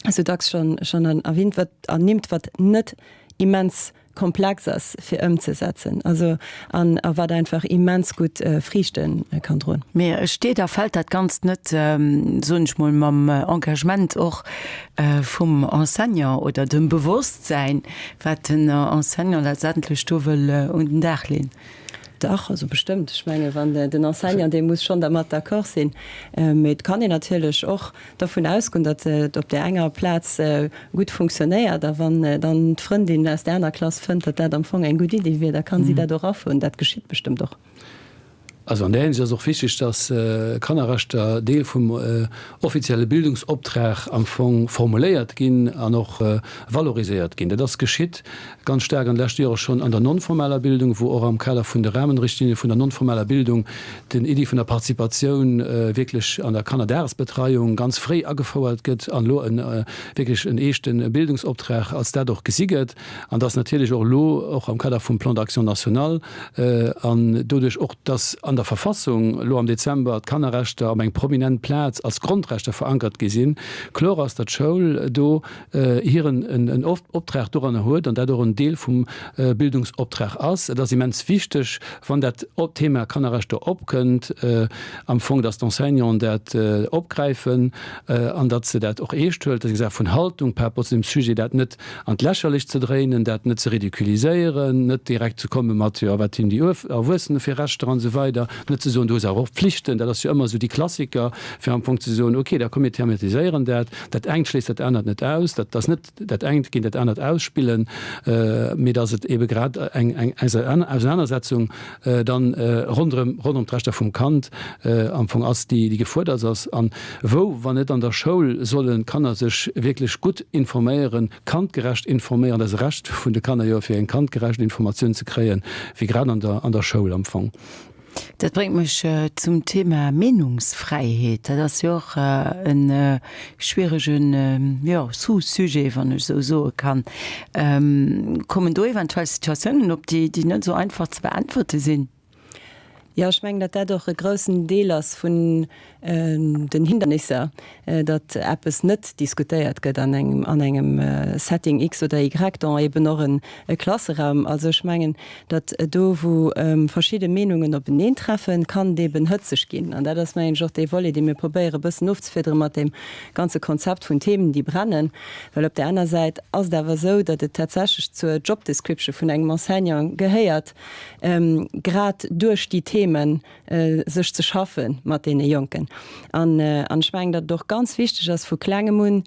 Esou dacks schonn schonn erwähnt, wat ernimmt, wat net immens komplex ass fir ëmzesetzen, also an a wat einfach immens gutt Friichte kann droen. Mee steet a fält dat Ganzt net, soen ech mol, mam Engagement och vum Enseignant oder dem Bewosstsäin, wat den Enseignant letztendlech do wëll un den Dag leen? Dach, also bestëmmt. Ech menge wann den Enseignant, dee muss schonn dermat d'accord sinn. Mee et kann een natierlech och dervun ausgoen, datt et op där enger Plaz gutt funktionéiert a wann dann d'Frëndin aus där aner Klass fënnt, datt dat am Fong eng gutt Iddi wier, da kann si dat och afueren. Dat geschitt bestëmmt och. Also an där Hinsicht ass och wichteg, datt Kannerrechter Deel vum offizielle Bildungsoptrag am Fong formuléiert ginn an och valoriséiert ginn. Dat ass geschitt ganz staark an de leschte Jore schonn an der non-formaler Bildung, wou och am Kader vun de Rahmenrichtlinien vun der non-formaler Bildung den Iddi vun der Participatioun wierklech an der Kannerdagesbetreiung ganz fréi agefouert gëtt an elo e wierklech en eeschte Bildungsoptrag als dat och gesi gëtt. An dass natierlech och elo och am Kader vum Plan d'action national an doduerch och, dass an der Verfassung elo am Dezember d'Kannerrechter op eng prominent Plaz als Grondrechter verankert gi sinn, kloer ass, datt d'Schoul do hiren en Optrag doranner huet an dat och en Deel vum Bildungsoptrag ass. Et ass immens wichteg, wann dat Thema Kannerrechter opkënnt, am Fong, datt d'Enseignanten dat opgräifen an datt se dat och eescht huelen. Dat ass eng Saach vun Haltung par rapport zu deem Sujet, dat net an d'Lächerlecht ze dréinen, dat net ze ridiculiséieren, net direkt ze komme mat, jo wat hunn déi Erwuessene fir Rechter an esou weider, net ze soen, du hues awer och Pflichten, dat ass jo ëmmer esou déi Klassiker, fir am Fong ze soen, okay, da komm mir thematiséieren dat, dat engt schléisst dat anert net aus, dat ass net dat engt géint dat anert ausspillen, mee datt et ebe grad eng Ausenanersetzung dann ronderëm ronderëm d'Rechter vum Kand am Fong ass, déi gefuerdert ass. An wou, wann net an der Schoul, sollen d'Kanner sech wierklech gutt informéieren, kandgerecht informéieren, dat ass e Recht vun de Kanner jo, fir eng kandgerecht Informatioun ze kréien, wéi grad an der an der Schoul am Fong. Dat bréngt mech zum Thema Meenungsfräiheet. Dat ass jo och e schwieregen, jo, Sous-sujet, wann ech esou soe kann. Kommen do eventuell Situatiounen op, déi net esou einfach ze beäntwerte sinn? Jo, ech mengen, datt dat och e groussen Deel ass vun den Hindernisser, datt eppes net diskutéiert gëtt an engem, an engem Setting X oder Y, dont eben och e Klasseraum. Also ech mengen, datt do wou verschidde Meenungen openeentreffen, kann et eben hëtzeg ginn. An dat ass, mengen ech, och dee Volet, dee mir probéiere e bëssen ofzefiedere mat deem ganze Konzept vun Themen, déi brennen. Well op där aner Säit ass et awer esou, datt et tatsächlech zur Job description vun engem Enseignant gehéiert, grad duerch déi Themen sech ze schaffe mat deene Jonken. An ech mengen, datt et och ganz wichteg ass, vu Klengem un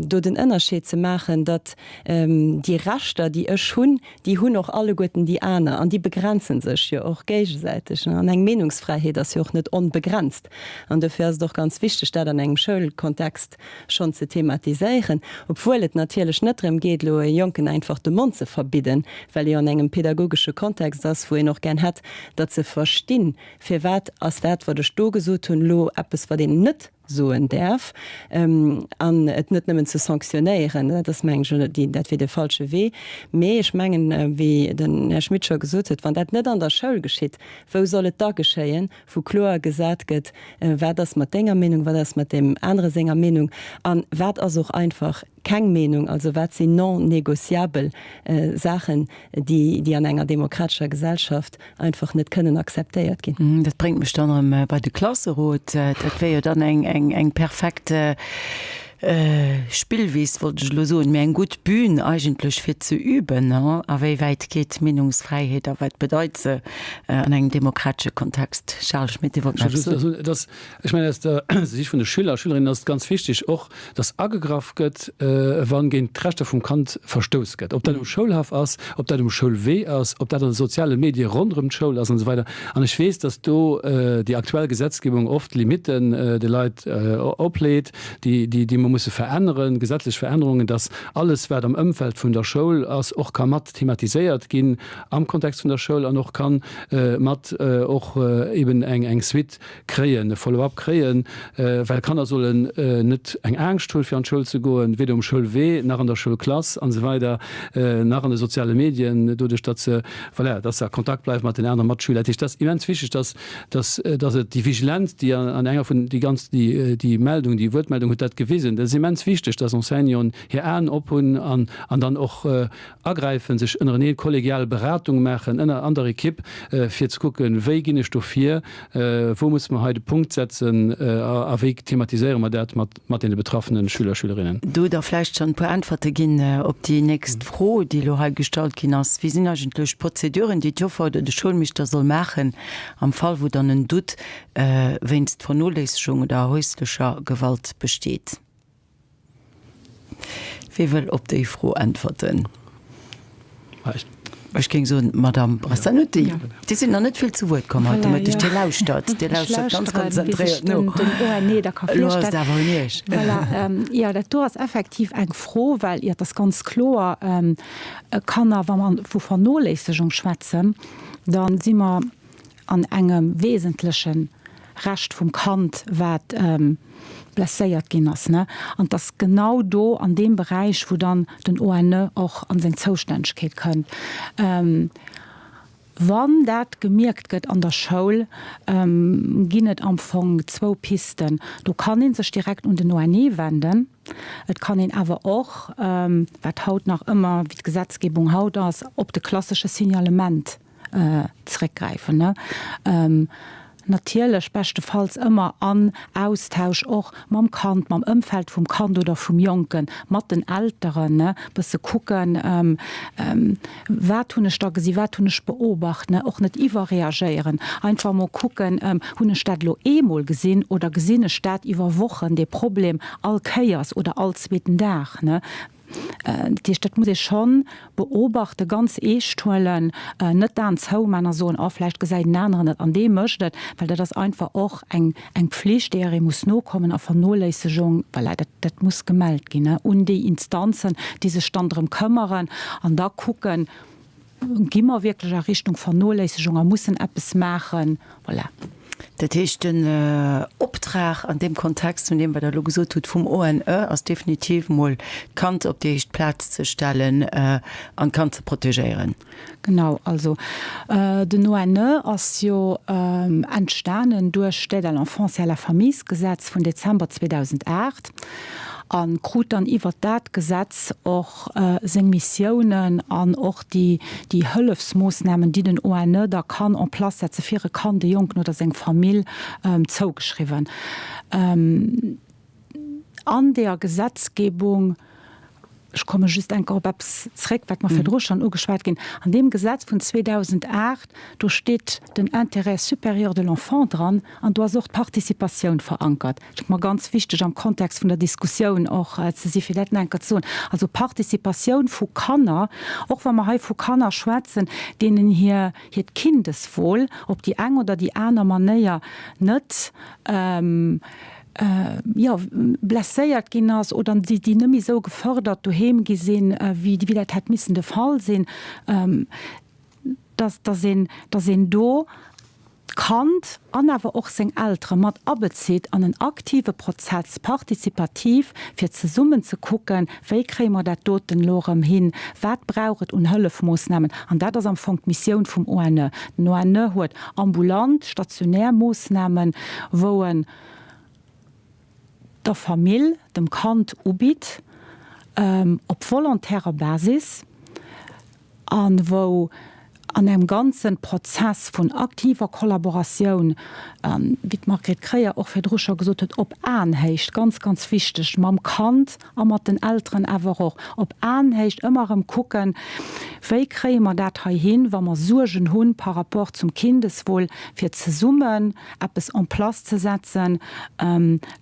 do den Ënnerscheed ze maachen, datt déi Rechter, déi ech hunn, déi hunn och alleguerten déi aner an déi begrenze sech jo och géigesäiteg. An eng Meenungsfräiheet ass jo och net onbegrenzt. An dofir ass et och ganz wichteg, dat an engem Schoulkontext schonn ze thematiséieren, obwuel et natierlech net drëm geet, elo e Jonken einfach de Mond ze verbidden, well e jo an engem pedagogesche Kontext ass, wou een och gär hätt, datt se verstinn, firwat ass dat, wat ech do gesot hunn, elo eppes, wat een net soen däerf, an et net nëmmen ze sanktionéieren. Dat ass, mengen ech, déi, dat wier de falsche Wee. Mee ech mengen, wéi den Här Schmit scho gesot huet, wann dat net an der Schoul geschitt, wou soll et da geschéien? wou kloer gesat gëtt, wat ass mat denger Meenung, wat ass mat deem anere senger Meenung a wat ass och einfach keng Meenung, also wat sinn non négociabel Saachen, déi, déi an enger demokratescher Gesellschaft einfach net kënnen akzeptéiert ginn. Dat bréngt mech dann erëm bei de Klasserot. Dat wär jo dann eng, eng, eng perfekt Spillwiss wollt ech elo soen, mee eng gutt Bühn eigentlech fir ze üben, a wéi wäit geet d'Meenungsfräiheet a wat bedeit se an engem demokratesche Kontext. Charles Schmit, Dir wollt nach eppes soen. Ech mengen, aus der Sicht vun de Schüler a Schülerinnen ass et ganz wichteg och, dass agegraff gëtt, wa géint d'Rechter vum Kand verstouss gëtt, ob dat um Schoulhaff ass, ob dat um Schoulwee ass, ob dat an de soziale Medie ronderëm d'Schoul ass an esou weider. An ech weess, dass do déi aktuell Gesetzgebung oft Limitten de Leit opleet, déi, déi mer musse veränneren, gesetzlech Verännerungen, dass alles, wat am Ëmfeld vun der Schoul ass, och ka mat thematiséiert ginn am Kontext vun der Schoul an och ka mat och eben eng, eng Suite kréien, e Follow-up kréien, well Kanner sollen net eng Angscht hunn, fir an d'Schoul ze goen, weder um Schoulwee nach an der Schoulklass an esou weider, nach an de soziale Medien, doduerch datt se, voilà, dass se a Kontakt bleiwe mat den anere Matschüler. Dat heescht, et ass immens wichteg, dass dass, dass et déi Vigilenz, déi an enger vun déi ganz, déi, déi Meldung, déi Wuertmeldung huet dat gewisen. Dat ass immens wichteg, dass Enseignanten hir Aen ophunn an an dann och agräifen, sech ënnerenee kollegial Beratung maachen ënner an der Equipe, fir ze kucken, wéi ginn ech do vir, wou musse mer hei de Punkt setzen a wéi thematiséiere mer dat mat mat deene betraffene Schüler, Schülerinnen. Do da vläicht schonn e puer Äntwerte ginn op déi nächst Fro, déi elo hei gestallt ginn ass, Wéi sinn eigentlech d'Prozeduren, déi d'Joffer oder de Schoulmeeschter soll maachen am Fall, wou dann en Doute wéinst Vernoléissegung oder häuslecher Gewalt besteet? Wie wëll op déi Fro äntwerten? Ech géing soen, d'Madame Bressannuti. Dir sidd nach net vill zu Wuert komm haut de Mëtteg. Dir lauschtert, Dir lauschtert ganz konzentréiert no. Elo ass et awer un Iech. Voilà, jo, dat do ass effektiv eng Fro, well, jo, et ass ganz kloer, Kanner, wa mer vu Vernoléissegung schwätzen, da si mer an engem wesentleche Recht vum Kand, wat blesséiert ginn ass. An et ass genau do an deem Beräich, wou dann den ONE och an seng Zoustännegkeet kënnt. Wann dat gemierkt gëtt an der Schoul, ginn et am Fong zwou Pisten. Do kann ee sech direkt un den ONE wenden. Et kann een awer och, wat haut nach ëmmer, wéi d'Gesetzgebung haut ass, op de klassesche Signalement zeréckgräifen. Natierlech beschtefalls ëmmer an Austausch och mam Kand, mam Ëmfeld vum Kand oder vum Jonken, mat den Elteren, bësse kucken, wat hunn ech da gesi, wat hunn ech beobacht, och net iwwerreagéieren, einfach emol kucken, hunn ech dat elo eemol gesinn oder gesinn ech dat iwwer Wochen, dee Problem all Kéiers oder all zweeten Dag. Dat heescht, dat muss ee schonn beobachten, ganz eescht huelen, net d'Aen zouman a soen, oh vläicht gesäit en aneren et an dee mécht et, well dat ass einfach och eng eng Pflicht, deeër ee muss nokommen a Vernoléissegung, voilà, dat dat muss gemellt ginn un déi Instanzen, déi sech dann drëm këmmeren an da kucken, Gi mer wierklech a Richtung Vernoléissegung a mussen eppes maachen? Voilà. Dat heescht, den Optrag an deem Kontext vun deem, wat Der elo gesot hutt, vum ONE ass definitiv mol, d'Kand op déi éischt Plaz ze stellen an d'Kand ze protegéieren. Genau. Also den ONE ass jo entstanen duerch d'Aide à l'enfance et à la famille-Gesetz vun Dezember 2008 a krut dann iwwert dat Gesetz och seng Missiounen an och déi Hëllefsmoossnamen, déi den ONE da kann en place setze fir e Kand, e Jonken oder seng Famill, zougeschriwwen. An deeër Gesetzgebung, ech komme just eng Kéier op eppes zréck, wat mer virdru schonn ugeschwat ginn, an deem Gesetz vun 2008, do steet den Intérêt supérieur de l'enfant dran an do ass och d'Participatioun verankert. Schéngt mer ganz wichteg am Kontext vun der Diskussioun och ze si fir dat nach eng Kéier ze soen. Also Participatioun vu Kanner, och wa mer hei vu Kanner schwätzen, deenen hir hiert Kindeswohl op déi eng oder déi aner Manéier net, jo, blesséiert ginn ass oder déi, déi net méi esou gefërdert doheem gi sinn, wéi dat hätt missen de Fall sinn, dass, dass een, dass een do d'Kand an awer och seng Eltere mat abezitt an en aktive Prozess, partizipativ, fir zesummen ze kucken, wéi kréie mer dat doten elo erëm hin, wat brauch et un Hëllefmoossnamen. An dat ass am Fong d'Missioun vum ONE. Den ONE huet ambulant, stationär Moossnamen, wou en der Famill, dem Kand ubitt, op volontärer Basis, a wou an engem ganze Prozess vun aktiver Kollaboratioun, wéi d'Margret Kreyer och virdru scho gesot huet, op Aenhéicht, ganz, ganz wichteg, mam Kand a mat den Elteren awer och, op Aenhéicht ëmmer erëm kucken, wéi kréie mer dat hei hin, wa mer Suergen hu par rapport zum Kindeswohl, fir zesummen eppes en place ze setzen,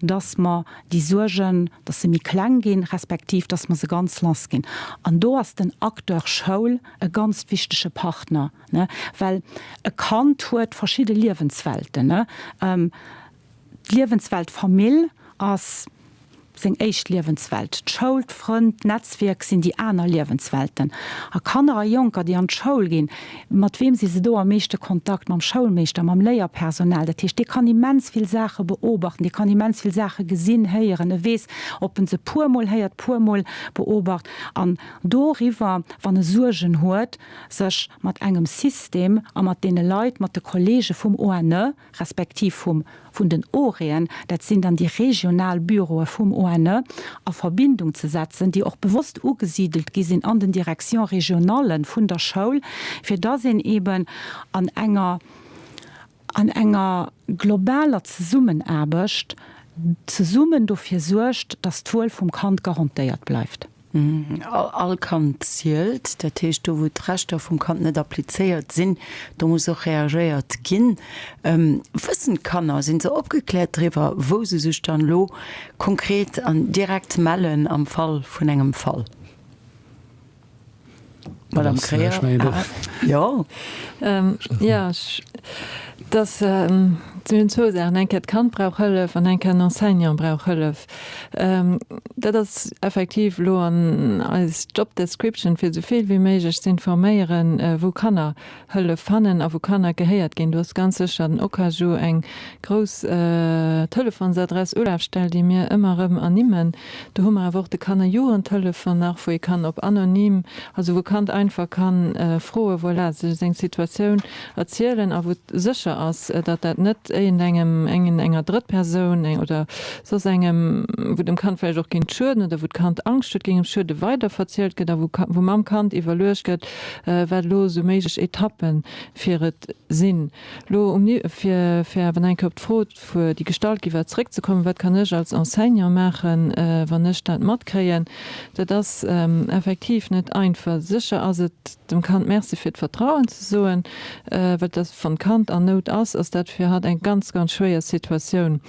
dass mer déi Suergen, dass se méi kleng ginn, respektiv dass mer se ganz lass ginn. An do ass den Acteur Schoul e ganz wichtege Partner, well e Kand huet verschidde Liewenswelten. D'Liewenswelt Famill ass seng éischt Liewenswelt, d'Schoul, d'Frënn, d'Netzwierk sinn déi aner Liewenswelten. A Kanner a Jonker, déi an d'Schoul ginn, mat weem si se do am meeschte Kontakt? Mam Schoulmeeschter, mam Léierpersonal. Dat heescht, dee kann immens vill Saache beobachten, dee kann immens vill Saache gesinn, héieren. E weess, ob en se puermol héiert, puermol beobacht. An doriwwer, wann e Suergen huet, sech mat engem System a mat deene Leit, mat de Kollege vum ONE, respektiv vum, vun den OREen, dat sinn dann déi regional Büroe vum ONE. ONE a Verbindung ze setzen, déi och bewosst ugesidelt gi sinn an den Directions régionales vun der Schoul, fir dass een eben an enger an enger globaler Zesummenaarbecht zesummen dofir suergt, dass d'Wuel vum Kand garantéiert bleift. All Kand zielt. Dat heescht, do wou d'Rechter vum Kand net applizéiert sinn, do muss och reagéiert ginn. Wëssen d'Kanner, sinn se opgekläert driwwer, wou se sech dann elo konkret an direkt mellen am Fall vun engem Fall? Madame Kreer, jo. Jo, dass sinn zwou Saachen. Eng Kéier d'Kand brauch Hëllef an eng Kéier den Enseignant brauch Hëllef. Dat ass effektiv elo an eis Job description, fir esou vill wéi méiglech ze informéieren, wou Kanner Hëllef fannen a wou Kanner gehéiert ginn. Do ass ganz sécher den OKAJU eng grouss Telefonsadress, Ulafstell, déi mir ëmmer erëm ernimmen. Do hu mer awer och de Kanner-Jugendtelefon nach, wou ee kann op anonym, also wou Kand einfach kann froen, voilà, sech seng Situatioun erzielen a wou et sécher ass, datt dat net iergendengem, engen, enger Drëttpersoun oder soss engem, wou dem Kand vläicht och géint schueden oder wou d'Kand Angscht huet, géing em schuede weiderverzielt gëtt a wou, wou mam Kand iwwerluecht gëtt, wat elo esou méiglech Etappe fir et sinn. Elo um Ni-, fir, fir awer nach eng Kéier op d'Fro, déi gestallt gi war, zrëckzekommen, Wat kann ech als Enseignant maachen, wann ech dat matkréien? Dat ass effektiv net einfach. Sécher ass et, dem Kand Merci fir d'Vertrauen ze soen, well et ass, wann d'Kand an Nout ass, ass dat fir hatt eng ganz, ganz schwéier Situatioun.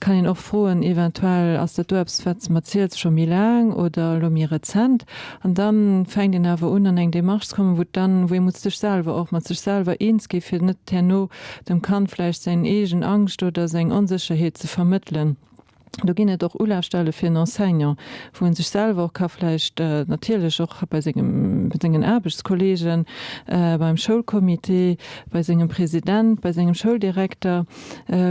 Kann een och froen, eventuell, Ass dat do eppes, wat s de mer ziels, scho méi laang oder elo méi rezent? An da fänkt een awer un, an eng Démarche ze kommen, wou dann, wou ee muss sech selwer och mat sech selwer eens gi fir net herno dem Kand vläicht seng eegen Angscht oder seng Onsécherheet ze vermëttelen. Do ginn et och Ulafstelle fir en Enseignant, wou en sech selwer och ka vläicht natierlech och bei sengem, bei sengen Aarbechtskollegen, beim Schoulcomité, bei sengem President, bei sengem Schouldirekter,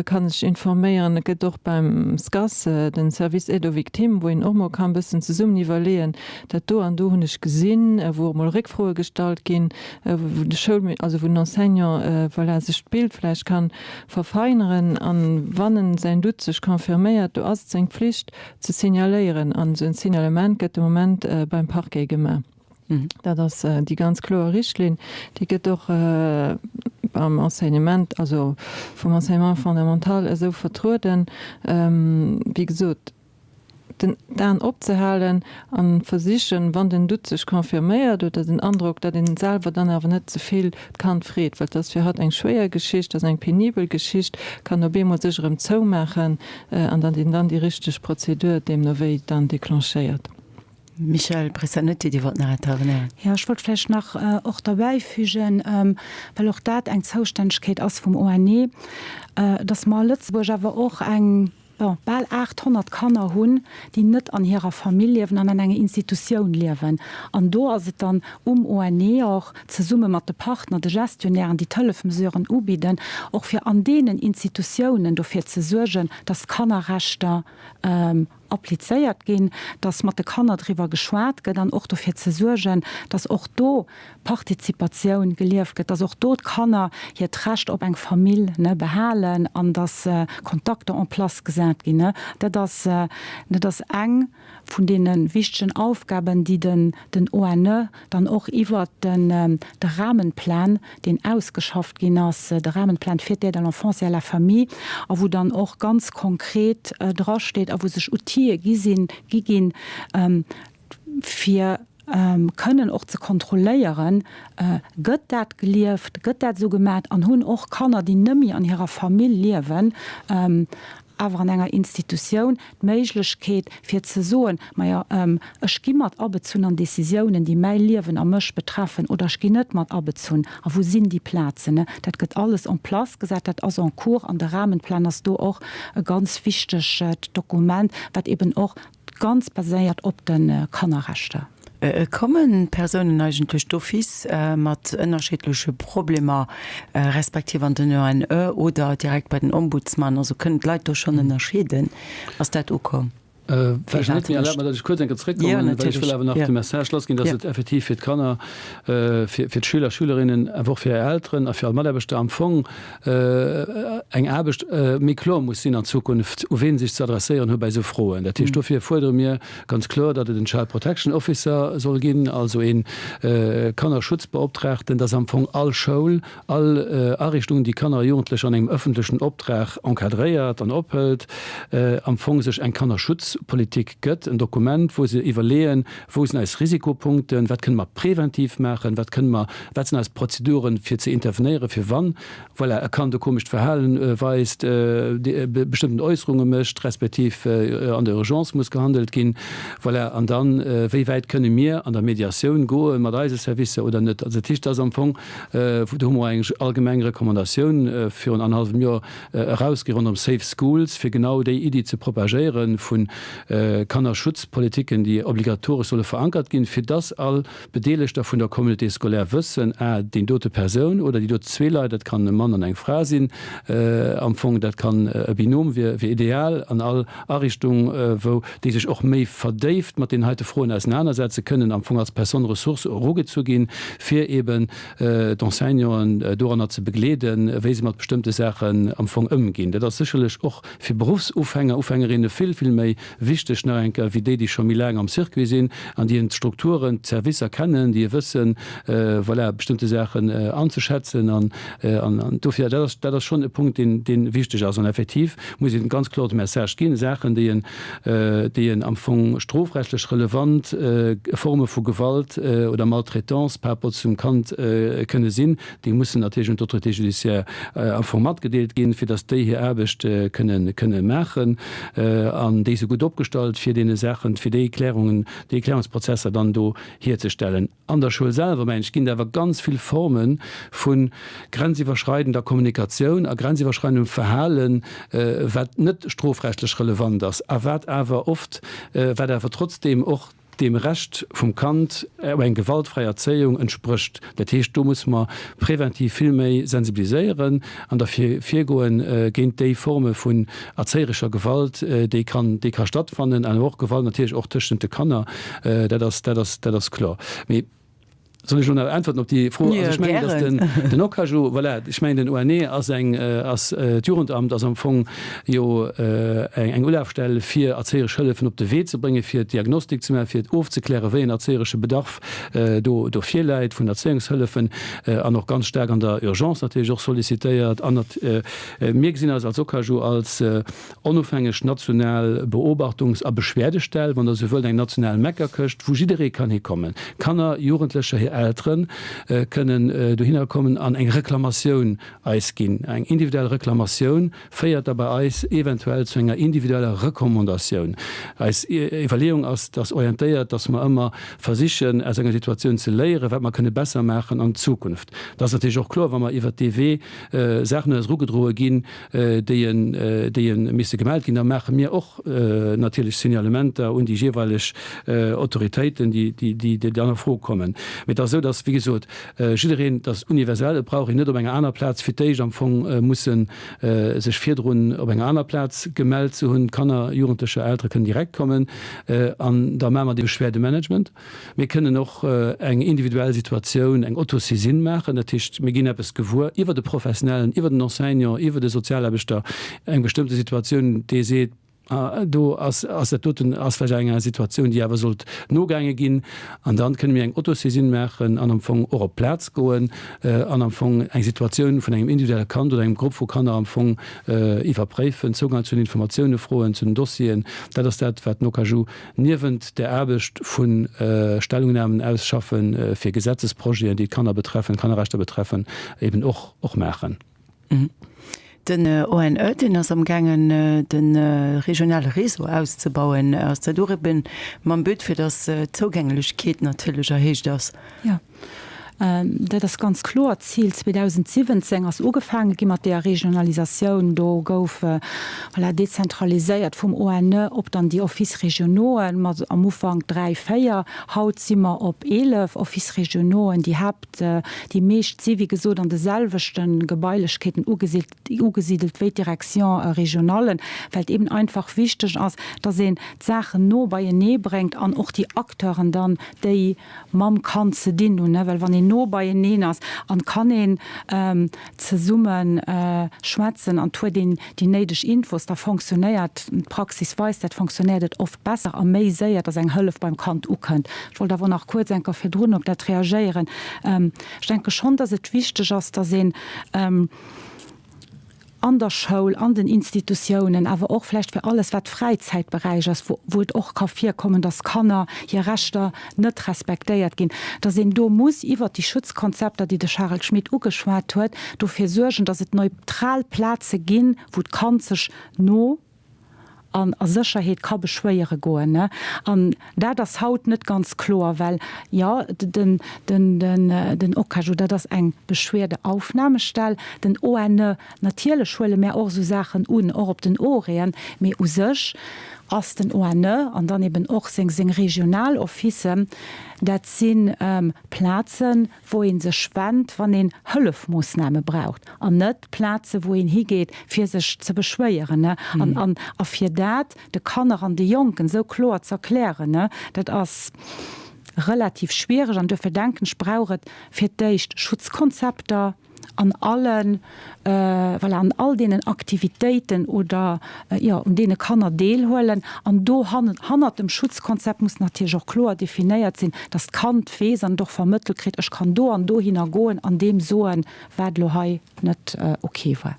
kann sech informéieren. Et gëtt och beim SCAS den Service aide aux victimes, wou een och mol kann e bëssen zesummen iwwerleeën, dat do an do hunn ech gesinn, wou och mol Réckfroe gestallt ginn, wou de Schoul, also wou den Enseignant, voilà, sech d'Bild vläicht kann verfeineren. An wann en säin Doute sech confirméiert, do ass et seng Pflicht ze signaléieren. An esou en Signalement gëtt de Moment beim Parquet gemaach. Dat ass déi ganz kloer Richtlinn. Déi gëtt och am Enseignement, also vum Enseignement fondamental esou vertrueden. Wéi gesot, den d'Aen opzehalen a versichen, wann den Doute sech confirméiert oder den Androck, datt een selwer dann awer net ze vill d'Kand freet, well et ass fir hatt eng schwéier Geschicht, ass eng penibel Geschicht, kann op eemol sech erëm zoumaachen an datt een dann déi richteg Prozedur deemno wéi dann declenchéiert. Michèle Bressanotty, Dir wollt nach intervenéieren. Jo, ech wollt vläicht nach och derbäifügen, well och dat eng Zoustännegkeet ass vum ONE, dass mer a Lëtzebuerg awer och eng, bon, bal 800 Kanner hunn, déi net an hirer Famill liewen an an enger Institutioun liewen. An do ass et dann um ONE och, zesumme mat de Partner, de Gestionnairen, déi d'Hëllefmesuren ubidden, och fir an deenen Institutiounen dofir ze suergen, dass d'Kannerrechter applizéiert ginn, dass mat de Kanner driwwer geschwat gëtt an och dofir ze suergen, dass och do Partizipatioun gelieft gëtt, dass och do d'Kanner hiert Recht op eng Famill, ne, behalen an dass Kontakter en place gesat ginn, ne. Dat ass, dat ass eng vun deene wichtegen Aufgaben, déi den, den ONE dann och iwwert den, de Rahmenplan, deen ausgeschafft ginn ass, de Rahmenplan fir d'Aide à l'enfance et à la famille, a wou dann och ganz konkret drasteet a wou sech Outile gi sinn, gi ginn, fir kënnen och ze kontrolléieren, Gëtt dat gelieft, gëtt dat esou gemaat an hunn och Kanner, déi nëmme an hirer Famill liewen, awer an enger Institutioun d'Méiglechkeet fir ze soen, Majo, ech gi mat abezunn an Décisiounen, déi mäi Liewen a mech betreffen, oder ech ginn net mat abezunn. A wou sinn déi Plazen? Dat gëtt alles en place gesat, dat ass en cours an de Rahmenplan ass do och e ganz wichtegt Dokument, wat eben och ganz baséiert op de Kannerrechter. Kommen d'Persounen eigentlech d'office mat ënnerschiddleche Problemer, respektiv an den ONE oder direkt bei den Ombudsman? Also kënnen d'Leit do schonn ënnerscheeden? Ass dat ukomm? Vläicht net, mee erlaabt mer, datt ech kuerz eng Kéier zréckkommen, well ech wëll awer nach de Message lassginn, datt et effektiv fir d'Kanner, fir d'Schüler, Schülerinnen, awer och fir hir Elteren a fir all Mataarbechter am Fong eng Aarbecht méi kloer muss sinn an Zukunft, u ween sech ze adresséieren hu bei esou Froen. Dat heescht, dofir fuerdere mir ganz kloer, datt et en Child Protection Officer soll ginn, also ee Kannerschutzbeoptraagten, datt am Fong all Schoul, All Ariichtung, déi Kanner a Jugendlecher an engem ëffentlechen Optrag encadréiert an ophëlt, am Fong sech eng Kannerschutzpolitik gëtt, en Dokument, wou se iwwerleeën, wou sinn eis Risikopunkten, wat kënne mer preventiv maachen, wat kënne mer, wat sinn eis Prozeduren, fir ze intervenéieren, fir wann, voilà, e Kand e komescht Verhalen weist, bestëmmten Äusserunge mécht, respektiv an der Urgence muss gehandelt ginn, voilà, an dann, wéi wäit kënne mir an der Mediatioun goe mat eise Servicer oder net. Also dat heescht, dat ass am Fong Do hu mer eng allgemeng Recommandatioun virun annerhallwem Joer erausgi ronderëm Safe Schools, fir genau déi Iddi ze propagéiere vu Kannerschutzpolitiken, déi obligatoresch solle verankert ginn, fir dass all Bedeelegter vun der Communauté scolaire wëssen, ah, déi dote Persoun oder déi dote zwee Leit, dat kann e Mann an eng Fra sinn, am Fong, dat kann e Binôme wier, wier ideal an all Ariichtung, wou déi sech och méi verdéift mat deenen heite Froen ausenanersetze kënnen, am Fong als Personne ressource erugezu ginn, fir eben d'Enseignanten doranner ze begleeden, wéi se mat bestëmmte Saachen am Fong ëmginn. Dat ass sécherlech och fir Beruffsufänger, Ufängerinne vill, vill méi wichteg nach eng Kéier wéi déi, déi scho méi laang am Circuit sinn an déi d'Strukturen, d'Servicer kennen, déi e wëssen, voilà, bestëmmte Saachen anzeschätzen. An dofir, dat ass, dat ass schonn e Punkt, deen, dee wichteg ass. An effektiv muss een ganz kloer de Message ginn, Saachen, déi en, déi en am Fong strofrechtlech relevant Forme vu Gewalt oder Maltraitance par rapport zum Kand kënne sinn, déi mussen natierlech un d'Autorité judiciaire am Fong matgedeelt ginn, fir datt déi hir Aarbecht kënne, kënne maachen. An déi si gutt opgestallt, fir deene Saachen, fir déi Klärungen, déi Klärungsprozesser dann do hierzestellen. An der Schoul selwer, mengen ech, ginn et awer ganz vill Forme vu grenziwwerschreidender Kommunikatioun a grenziwwerschreidendem Verhalen, wat net strofrechtlech relevant ass a wat awer oft, wat awer trotzdeem och deem Recht vum Kand op eng gewaltfräi Erzéiung entsprécht. Dat heescht, do musse mer preventiv vill méi sensibiliséieren an derfir virgoen géint déi Forme vun erzéierescher Gewalt, déi kann, déi ka stattfannen, an och Gewalt natierlech och tëschent de Kanner, dat ass, dat ass, dat ass kloer. Mee soll ech elo nach äntwerten op déi Fro? Also ech mengen, datt den, den OKAJU, voilà, ech mengen den ONE ass eng, ass, d'Jugendamt ass am Fong jo eng, eng Ulafstell fir erzéieresch Hëllefen op de Wee ze bréngen, fir Diagnostik ze maachen, fir ofzeklären, wéi en erzéieresche Bedarf do, do virläit vun Erzéiungshëllefen an och ganz staark an der Urgence natierlech och sollicitéiert an Mir gesinn eis als OKAJU als onofhängeg national Beobachtungs a Beschwerdestell, wann Der esou wëllt, eng national Meckerkëscht, wou jidderee kann hikommen. Kanner, Jugendlecher, hir Eltere kënnen dohinner kommen an eng Reklamatioun eis ginn. Eng individuell Reklamatioun féiert da bei eis eventuell zu enger individueller Recommandatioun. Eis Iwwerleeung ass, dass orientéiert, dass mer ëmmer versichen, aus enger Situatioun ze léieren, wat mer kënne besser maachen an Zukunft. Dat ass natierlech och kloer, wa mer iwwert dee Wee Saachen un eis erugedroe ginn, déi déi misse gemellt ginn, da maache mir och natierlech Signalementer un déi jeeweileg Autoritéiten, déi déi dann a Fro kommen. Mee et ass esou, datt, wéi gesot, jiddereen, dat ass universell, et brauch een net op enger aner Plaz fir d'éischt am Fong musse sech virdrun op enger aner Plaz gemellt ze hunn. Kanner, Jugendlecher, Eltere kënnen direkt kommen an da maache mer dee Beschwerdemanagement. Mir kënnen och eng individuell Situatioun, eng Autosaisine maachen. Dat heescht, mir ginn eppes gewuer iwwer de Professionellen, iwwer den Enseignant, iwwer de Sozialaarbechter, eng bestëmmte Situatioun, dee seet, ah, do ass, ass dat doten ass vläicht eng Situatioun, déi awer sollt nogaange ginn. An dann kënne mir eng Autosaisine maachen an am Fong och op d'Plaz goen an am Fong eng Situatioun vun engem individuelle Kand oder engem Grupp vu Kanner am Fong iwwerpréifen, Zougang zu den Informatioune froen, zu den Dossieren. Dat ass dat, wat den OKAJU Niewent der Aarbecht vu Stellungnahmen ausschaffe fir Gesetzesprojeten, déi d'Kanner betreffen, d'Kannerrechter betreffen, eben och och maachen. Den ONE, deen ass amgaangen, de regionale Réseau auszebauen. Ass dat och eben mam But, fir datt d'Zougänglechkeet natierlech erhéicht ass? Jo. Dat ass ganz kloer d'Zil. 2017 ass ugefaange gi mat deeër Regionalisatioun. Do gouf, voilà, dezentraliséiert vum ONE op dann déi Offices régionauxen, mat am Ufank dräi, véier. Haut si mer op 11 Offices régionauxen. Déi Haapt, déi meescht si wéi gesot an de selwechte Gebailechkeeten ugesidelt wéi d'Direction régionallen, well et eben einfach wichteg ass, dass een d'Saachen no beienee bréngt an och déi Acteuren dann, déi mam Kand ze dinn hunn, well wann een no beieneen ass an kann een zesumme schwätzen an huet een déi néideg Infos, da fonctionnéiert, d'Praxis weist dat, fonctionnéiert et oft besser a méi séier, dass eng Hëllef beim Kand ukënnt. Ech wollt awer och nach kuerz eng Kéier virdrun op dat reagéieren. Ech denke schonn, dass et wichteg ass, dass een an der Schoul, an den Institutiounen, awer och vläicht fir alles, wat Fräizäitberäich ass, wou et och ka virkommen, dass Kanner hir Rechter net respektéiert ginn, dass een do muss iwwert déi Schutzkonzepter, déi de Charel Schmit ugeschwat huet, dofir suergen, dass et neutral Plaze ginn, wou d'Kand sech no an a Sécherheet ka beschwéiere goen. An dat ass haut net ganz kloer, well, jo, den, den, den OCAJU, dat ass eng Beschwerdeaufnahmestell, den ONE, natierlech huele mär och esou Saachen un, och op den OREen, mee u sech ass den ONE an dann eben och seng, seng regional Officen, dat si Plazen, wou ee sech wennt, wann een Hëllefmoossname braucht, an net Plaze wou een higeet, fir sech ze beschwéieren. An a fir dat de Kanner an de Jonken esou kloer ze erklären, dat ass relativ schwiereg. An duerfir denken ech, brauch et fir d'éischt Schutzkonzepter an allen, voilà, an all deenen Aktivitéiten oder, jo, un deene Kanner deelhuelen. An do hannert dem Schutzkonzept muss natierlech och kloer definéiert sinn, dass d'Kand weess an et och vermëttelt kritt, ech kann do an dohinner goen an deem soen, wat elo hei net ok war.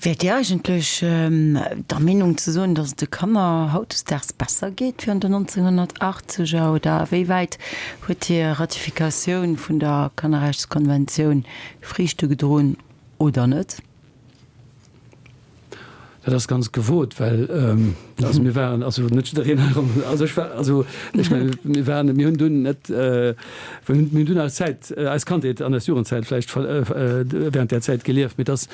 Wäert Dir eigentlech der Meenung ze soen, dass et de Kanner hautdesdaags besser geet wéi an den 1980er? Oder a wéi wäit huet hir Ratifikatioun vun der Kannerrechtskonventioun Friichte gedroen oder net? Dat ass ganz gewot, well also mir waren, also net jiddereen heirum, also ech war, also ech mengen, mir waren, mir hunn dunn net, mir hunn dunn eis Zäit, eis Kandheet an eis Jugendzäit vläicht während där Zäit gelieft, mee dass,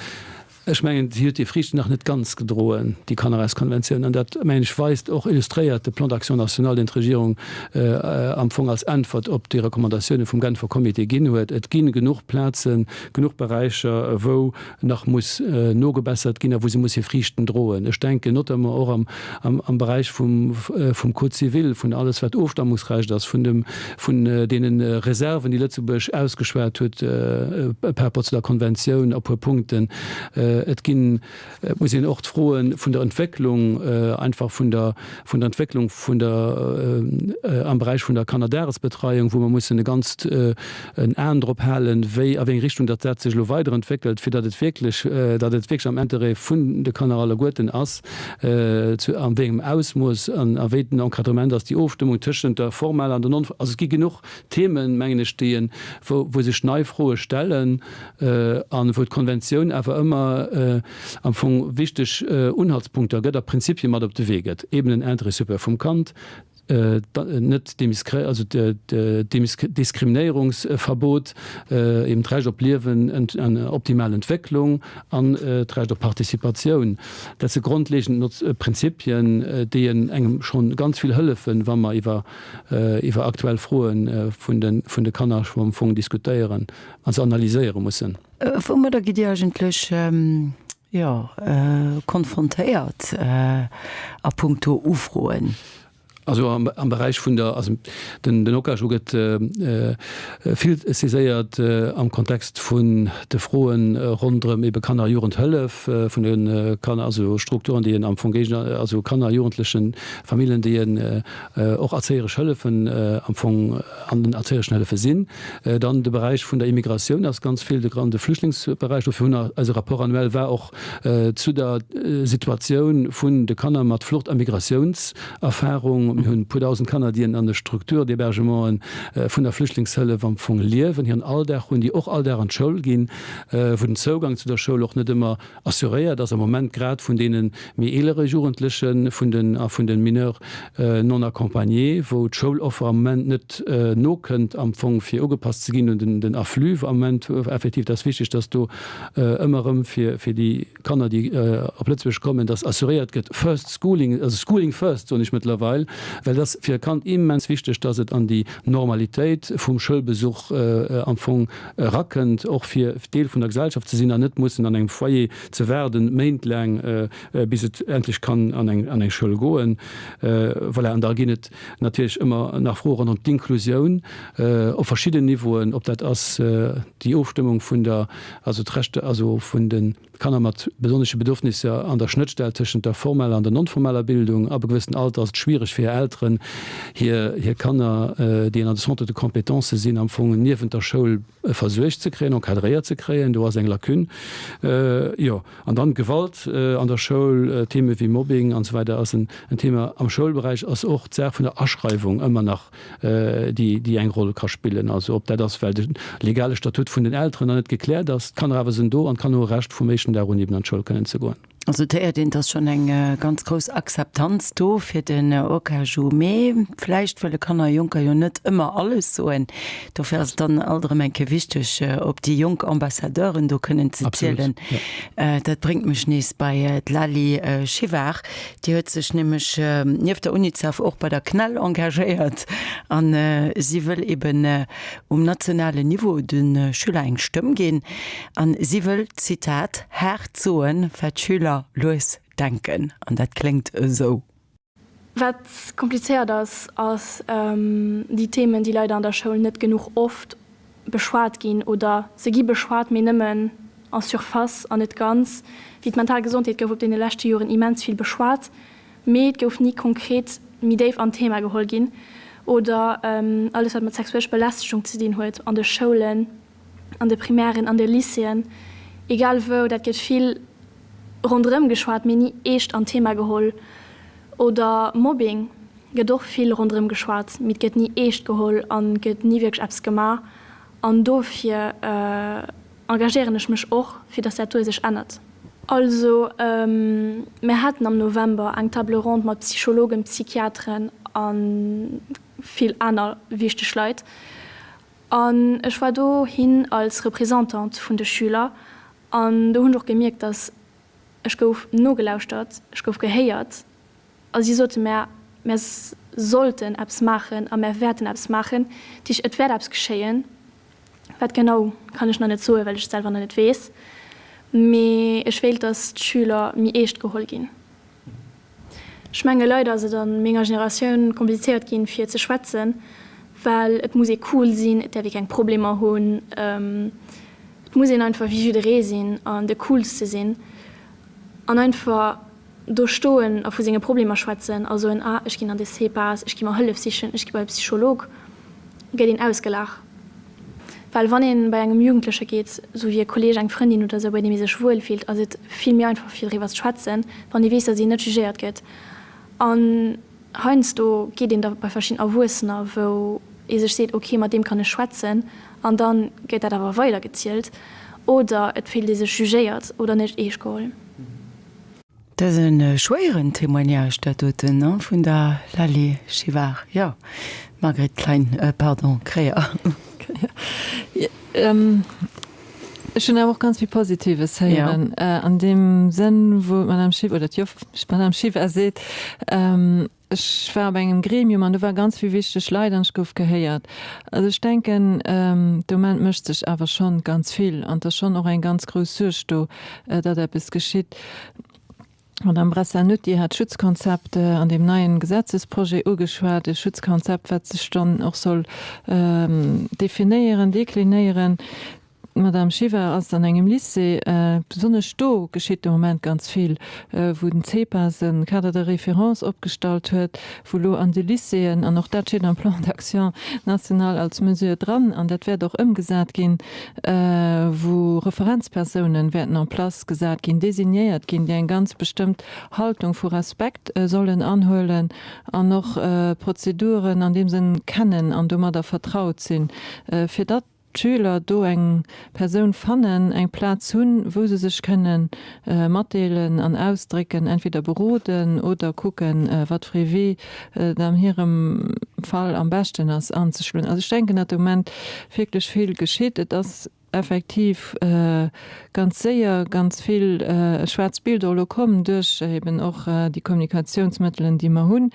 ech mengen, si huet déi Friichten nach net ganz gedroen, déi Kannerrechtskonventioun. An dat, mengen ech, weist och, illustréiert de Plan d'action national, deen d'Regierung am Fong als Äntwert op déi Recommandatioune vum Genfer Comité ginn huet. Et gi genuch Plazen, genuch Beräicher, wou nach muss nogebessert ginn a wou se muss hir Friichten droen. Ech denken notamment och am Beräich vum Code civil, vun alles wat Ofstammungsrecht ass, vun dem, vun deene Reserven, déi Lëtzebuerg ausgeschwat huet par rapport zu der Konventioun a puer Punkten. Et ginn, et muss een och d'Froe vun der Entwécklung, einfach vun der, vun der Entwécklung vun der, am Beräich vun der Kannerdagesbetreiung, wou mer mussen e ganzt en Aen drop halen, wéi, a wéi eng Richtung datt dat sech elo weiderentwéckelt, fir datt et wierklech, datt et wierklech am Interêt vun de Kanner alleguerten ass, zu a wéi engem Ausmooss an a wéi den Encadrement ass, déi Ofstëmmung tëschent der formaler an der non, also et gi genuch Themen, mengen ech, déi en, wou, wou sech nei Froe stellen a wou d'Konventioun awer ëmmer am Fong wichteg Unhaltspunkter gëtt a Prinzipie mat op de Wee gëtt, eben den Intérêt supérieur vum Kand, net also d'Diskriminéierungsverbot, eben d'Recht op Liewen an optimal Entwécklung an d'Recht op Participatioun. Dat si grondlegend Prinzipien, déi engem scho ganz vill hëllefen, wa mer iwwer aktuell Froe vun de Kanner am Fong diskutéieren a se analyséiere mussen. Woumadder gitt Dir eigentlech jo, konfrontéiert a puncto Ufroen? Also am Beräich vun der, also den OCAJU gëtt vill saiséiert am Kontext vun de Froen ronderëm ebe Kanner a Jugendhëllef, vun de Kanner, also Strukturen, déi am Fong géigent, also Kanner, Jugendlechen, Familljen, déi och erzéieresch Hëllefen am Fong an den erzéiereschen Hëllefe sinn. Dann de Beräich vun der Immigratioun ass ganz vill, de grande Flüchtlingsberäich. Dofir hunn mer, eise Rapport annuel war och zu der Situatioun vun de Kanner mat Flucht a Migratiounserfahrung. Mir hunn e puer dausend Kanner, déi an de Structure-d'hébergement'en vun der Flüchtlingshëllef am Fong liewen, hiren Alldag hunn, déi och all Dag an d'Schoul ginn, wou den Zougang zu der Schoul och net ëmmer assuréiert ass am Moment, grad vun deene méi eelere Jugendlechen, vun den a vun de Mineurs non accompagnés, wou d'Schouloffer am Moment net nokënnt am Fong fir ugepasst ze ginn un den Afflux am Moment. Effektiv, et ass wichteg, dass do ëmmer erëm fir fir déi Kanner, déi op Lëtzebuerg kommen, dass assuréiert gëtt, first schooling, also schooling first soen ech mëttlerweil, well et ass fir e Kand immens wichteg, dass et an déi Normalitéit vum Schoulbesuch am Fong erakënnt, och fir Deel vun der Gesellschaft ze sinn an net mussen an engem Foyer ze waarden, méintlaang, bis et endlech kann an eng an eng Schoul goen. Voilà, an da ginn et natierlech ëmmer nach Froe ronderëm d'Inklusioun op verschidden Niveauen, ob dat ass déi Ofstëmmung vun der, also d'Rechter, also vun de Kanner mat besonnesche Bedürfnisser an der Schnëttstell tëschent der formeller an der non-formeller Bildung. Ab e gewëssen Alter ass et schwiereg fir hir Elteren, hir hir Kanner, déi an de Centres de compétences sinn, am Fong niewent der Schoul versuergt ze kréien, encadréiert ze kréien. Do ass eng Lacune. Jo, an dann d'Gewalt an der Schoul, Theme wéi Mobbing an esou weider ass en Thema. Am Schoulberäich ass och d'Saach vun der Aschreiwung ëmmer nach déi déi eng Roll ka spillen. Also ob dat ass, well de legale Statut vun den Elteren nach net gekläert ass. D'Kanner awer sinn do an d'Kanner hu Recht vum éischten Dag un eben an d'Schoul kënnen ze goen. Also et héiert een, et ass schonn eng ganz grouss Akzeptanz do fir den Okaju. Mee vläicht wëlle Kanner a Jonker jo net ëmmer alles soen. Dofir ass et dann alt erëm eng Kéier wichteg, op déi jonk Ambassadeuren do kënnen ze zielen. Dat bréngt mech nees bei d'Laly Chivard. Déi huet sech nämlech nieft der Unicef och bei der CNEL engagéiert a si wëll eben um nationalen Niveau de Schüler eng Stëmm ginn. A si wëll, Zitat, haart soen, wat d'Schüler lues denken. An dat kléngt esou. Wat komplizéiert ass, ass déi Themen, déi leider an der Schoul net genuch oft beschwat ginn oder se gi beschwat, mee nëmmen en surface an net ganz. Wéi d'mental Gesondheet gouf op deene leschte Joren immens vill beschwat, mee et gouf ni konkret méi déif an d'Thema geholl ginn. Oder alles wat mat sexueller Belästegung ze dinn huet an de Schoulen, an de Primären, an de Lycéeën, egal wou, dat gëtt vill ronderëm geschwat, mee ni eescht an d'Thema geholl. Oder Mobbing. Gëtt och vill ronderëm geschwat, mee et gëtt ni eescht geholl an gëtt ni wierklech eppes gemaach. An dofir engagéieren ech mech och, fir dass dat do sech ännert. Also mir haten am November eng Table ronde mat Psychologen, Psychiateren a vill aner wichteg Leit. An ech war dohin als Représentante vun de Schüler an do hunn ech och gemierkt, dass ech gouf nogelauschtert, ech gouf gehéiert A si sote mär, mär sollten eppes maachen a mär wäerten eppes maachen. Dat heescht, et wäert eppes geschéien. Wat genau, kann ech nach net soen, well ech et selwer nach net weess. Mee ech wéilt, datt d'Schüler méi eescht geholl ginn. Ech menge leider ass et a menger Generatioun komplizéiert ginn, fir ze schwätzen, well et muss ee cool sinn, et däerf ee keng Problemer hunn, et muss een einfach wéi jidderee sinn an de Coolste sinn an einfach do stoen a vu senge Problemer schwätzen a soen, ah ech ginn an de CPAS, ech gi mer Hëllef sichen, ech gi bei e Psycholog, gëtt een ausgelaach. Well wann ee bei engem Jugendleche geet, sou wéi e Kolleeg, eng Frëndin oder sou, bei deem ee sech wuel fillt, ass et vill méi einfach fir driwwer ze schwätzen, wann ee weess, datt een net jugéiert gëtt. An heiansdo geet een da bei verschidden Erwuessener, wou ee sech seet, ok, mat deem kann ech schwätzen, an da gëtt dat awer weidergezielt oder et fillt ee sech jugéiert oder net eescht geholl. Dat ass e schwéieren Témoignage, dat doten, ne, vun der Laly Chivard. Jo, Margret Klein, pardon, Kreyer. Ech hunn awer och ganz vill Positives héieren, an deem Sënn, wou d'Madame Schiff, oder d'Joff, d'Madame Chivard seet, Ech war op engem Gremium an do war ganz vill wichteg Leit an ech gouf gehéiert. Also ech denken, de Moment mécht sech awer schonn ganz vill an et ass schonn och eng ganz grouss Suerg do, datt eppes geschitt. D'Madame Bressanutty hat d'Schutzkonzept an deem neien Gesetzesprojet ugeschwat, e Schutzkonzept, wat sech dann och soll definéieren, deklinéieren. D'Madame Schiewer ass an engem Lycée. Besonnesch do geschitt de Moment ganz vill, wou den CEPAS e Cadre de référence opgestallt huet, wou elo an de Lycéeën, an och dat steet am Plan d'action national als Mesure dran, an dat wäert och ëmgesat ginn, wou Referenzpersounen wäerten en place gesat ginn, designéiert ginn, déi eng ganz bestëmmt Haltung vu Respekt sollen anhuelen an och d'Prozeduren an deem Sënn kennen an domadder vertraut sinn, fir datt d'Schüler do eng Persoun fannen, eng Plaz hunn, wou se sech kënne matdeelen an ausdrécken, entweder beroden oder kucken, wat fir ee Wee et an hirem Fall am beschten ass anzeschloen. Also ech denken, datt de Moment wierklech vill geschitt. Et ass effektiv ganz séier ganz vill schwaarz Bild och elo komm duerch eben och déi Kommunikationsmëttelen, déi mer hunn,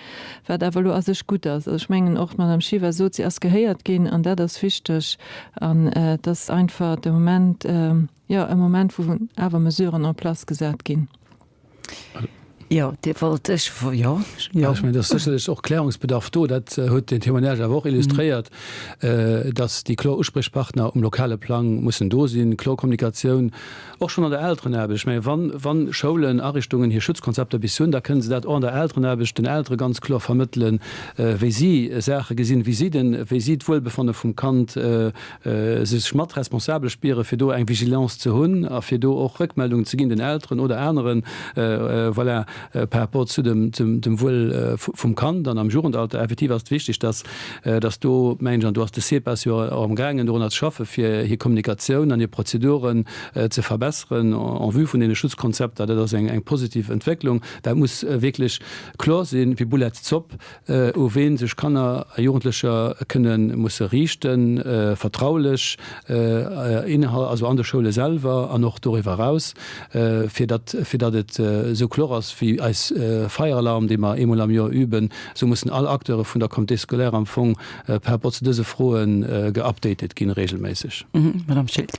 wat awer elo a sech gutt ass. Also ech mengen och d'Madame Schiewer sot, si ass gehéiert ginn an dat ass wichteg an et ass einfach de Moment, jo, e Moment, wou awer Mesuren en place gesat ginn. Jo, Dir wollt, ech, jo, jo. Ech mengen, et ass sécherlech och Klärungsbedarf do. Dat huet den Témoignage awer och illustréiert, dass déi kloer Usprichpartner um lokale Plang mussen do sinn, kloer Kommunikatioun och schonn an der Elterenaarbecht. Ech mengen, wann, wann Schoulen, Ariichtungen hir Schutzkonzepter bis hunn, da kënnen se dat och an der Elterenaarbecht den Eltere ganz kloer vermëttelen, wéi si Saache gesinn, wéi si den, wéi si d'Wuelbefanne vum Kand sech mat responsabel spieren, fir do eng Vigilance ze hunn a fir do och Rëckmeldungen ze ginn den Elteren oder aneren, voilà, par rapport zu dem, dem Wuel vum Kand. An am Jugendalter effektiv ass et wichteg, dass, dass do, mengen ech, an do ass de CEPAS jo och amgaangen dorunner ze schaffen, fir hir Kommunikatioun an hir Prozeduren ze verbesseren en vue vun deene Schutzkonzepter. Dat ass eng, eng positiv Entwécklung. Dat muss wierklech kloer sinn, wéi Boulettezopp. u ween sech Kanner a Jugendlecher kënne musse riichten, vertraulech, innerhalb, also an de Schoule selwer an och doriwwer eraus, fir datt, fir datt et esou kloer ass wéi eis Feieralarm, dee mer eemol am Joer üben, esou mussen all Acteure vun der Comité scolaire am Fong par rapport zu dëse Froe geupdatet ginn, regelméisseg. Madame Schilt.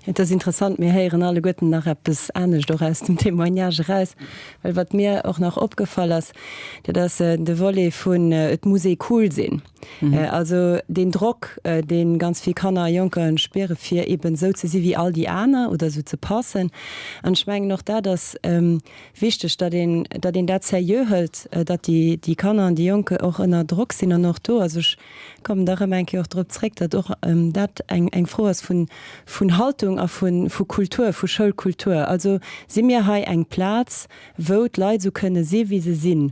Et ass interessant, mir héieren alleguerten nach eppes anescht och aus dem Témoignage eraus, well wat mir och nach opgefall ass, Dat ass de Volet vun et muss ee cool sinn. Also deen Drock, dee ganz vill Kanner a Jonker spiere fir eben esou ze si wéi all déi aner oder esou ze passen. An ech mengen och dat ass wichteg, datt een, datt een dat seriö hëlt, datt déi, déi Kanner an déi Jonk och ënner Drock sinn an och do, also ech kommen da erëm eng Kéier och drop zréck, datt och dat eng, eng Fro ass vun, vun Haltung a vu, vu Kultur, vu Schoulkultur. Also si mir hei eng Plaz, wou d'Leit esou kënne si wéi se sinn.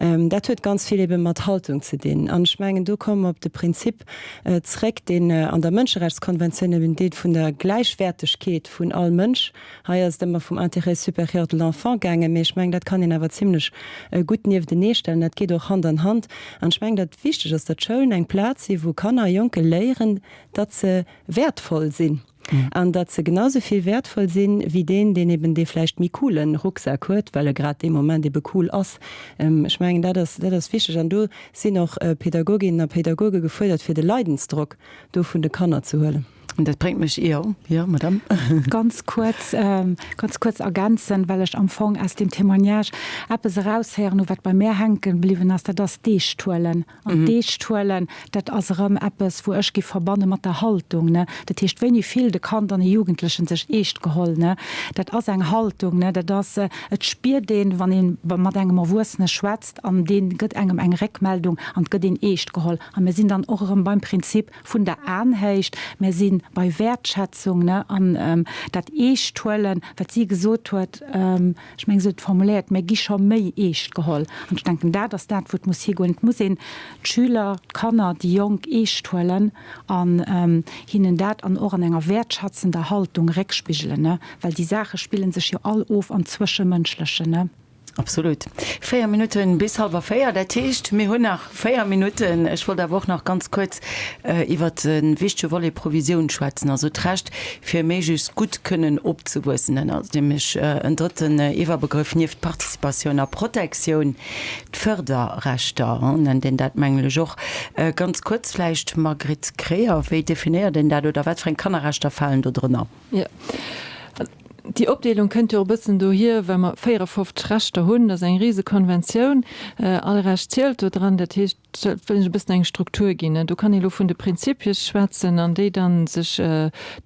Dat huet ganz vill ebe mat Haltung ze dinn. An ech mengen, do komme mer op de Prinzip zréck, deen an der Mënscherechtskonventioun eben dee vun der Gläichwäertegkeet vun all Mënsch, hei ass et ëmmer vum Intérêt supérieur de l'enfant gaangen, mee ech mengen, dat kann een awer zimlech gutt nieftenee stellen, dat geet och Hand an Hand. An ech mengen, datt et wichteg ass, datt d'Schoulen eng Plaz si wou Kanner a Jonke léieren, datt se wäertvoll sinn. An datt se genau sou vill wäertvoll sinn, wéi deen, deen eben dee vläicht méi coole Rucksak huet, well e grad dee Moment ebe cool ass. Ech mengen, dat ass, dat ass wichteg. An do sinn och Pädagoginnen a Pädagoge gefuerdert, fir de Leidensdrock do vun de Kanner ze huelen. An dat bréngt mech, jo, jo, Madame. Ganz kuerz, ganz kuerz ergänzen, well ech am Fong aus deem Témoignage eppes eraushéieren hu wat bei mär hänke bliwwen ass, dat ass d'Eeschthuelen. An d'Eescht huelen, dat ass erëm eppes, wou ech géif verbanne mat der Haltung, ne. Dat heescht, wéini fillt e Kand an e Jugendlechen sech eescht geholl, ne? Dat ass eng Haltung, ne. Dat ass, et spiert een, wann ee mat engem Erwuessene schwätzt an dee gëtt engem eng Réckmeldung an et gëtt een eescht geholl. A mir sinn dann och erëm beim Prinzip vun der Aenhéicht, mir si bei Wäertschätzung, ne, an dat Eeschthuelen, wat si gesot huet, Ech mengen, se huet et formuléiert, Mir gi scho méi eescht geholl. An ech denken, dat ass dat, wou et muss higoen. Et muss een d'Schüler, d'Kanner, déi Jonk eescht huelen an hinnen dat an och an enger wäertschätzender Haltung réckspigelen, well déi Saache spille sech jo all of am Zwëschemënschlechen. Absolut. 4 Minutten bis hallwer 4, dat heescht, mir hunn nach 4 Minutten. Ech wollt awer och nach ganz kuerz iwwert e wichtege Volet Provisioun schwätzen, also d'Recht, fir méiglechst gutt kënnen opzewuessen. Dat ass nämlech en drëtten Iwwerbegrëff nieft Participatioun a Protektioun, d'Förderrechter nennt een dat, mengen ech och. Ganz kuerz vläicht, Marguerite Kreher, wéi definéiert een dat oder wat fir eng Kannerrechter falen do drënner? Jo, déi Opdeelung kënnt jo och e bëssen dohier, well mer 54 Rechter hunn. Dat ass eng rise Konventioun. All Recht zielt do dran. Dat heescht. wëll ech e bëssen eng Struktur ginn. Do kann ee elo vun de Prinzipie schwätzen an déi dann sech,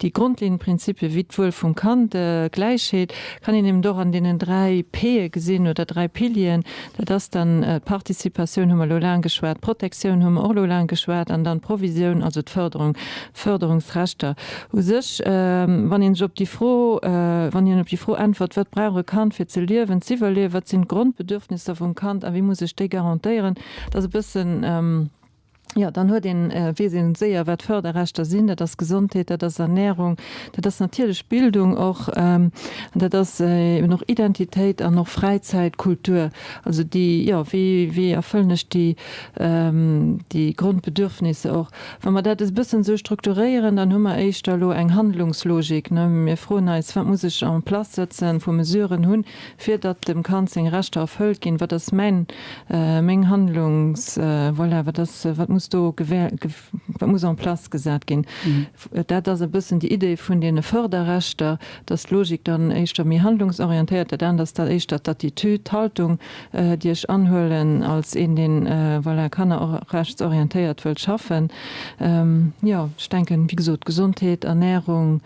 déi grondleeënd Prinzipie wéi d'Wuel vum Kand, Gläichheet, kann een eben och an deenen 3 P'e gesinn oder 3 Pilieren. Dat ass dann d'Participatioun, hu mer elo laang geschwat, d'Protektioun hu mer och elo laang geschwat an dann d'Provisioun, also d'Förderung, Förderungsrechter. U sech, wann ee sech op déi Fro, wann een op déi Fro äntwert, Wat brauch e Kand fir ze liewen, z'iwwerliewen, wat sinn d'Grondbedürfnisser vum Kand a wéi muss ech déi garantéieren, dat ass e bëssen, jo, dann huet een, weess een séier, wat Förderrechter sinn. Dat ass Gesondheet, dat ass Ernährung, dat ass natierlech Bildung och, an dat ass eben och Identitéit an och Fräizäit, Kultur. Also déi, jo, wéi, wéi erfëllen ech déi, déi Grondbedürfnisse och? Wa mer dat e bëssen esou strukturéieren, dann hu mer éischter elo eng Handlungslogik, ne. Mir froen eis, Wat muss ech en place sëtzen, vu Mesuren hunn, fir datt dem Kand seng Rechter erfëllt ginn? Wat ass mäin, meng Handlungs, voilà, wat ass, wat muss do gewähr, wat muss en place gesat ginn? Dat ass e bëssen déi Idee vun deene Förderrechter, dass d'Logik dann éischter méi handlungsorientéiert, dat anert ass da éischter d'Attitude, d'Haltung, déi ech anhuelen als een, deen, voilà, kannerrechtsorientéiert wëllt schaffen. Jo, ech denken, wéi gesot, Gesondheet, Ernährung,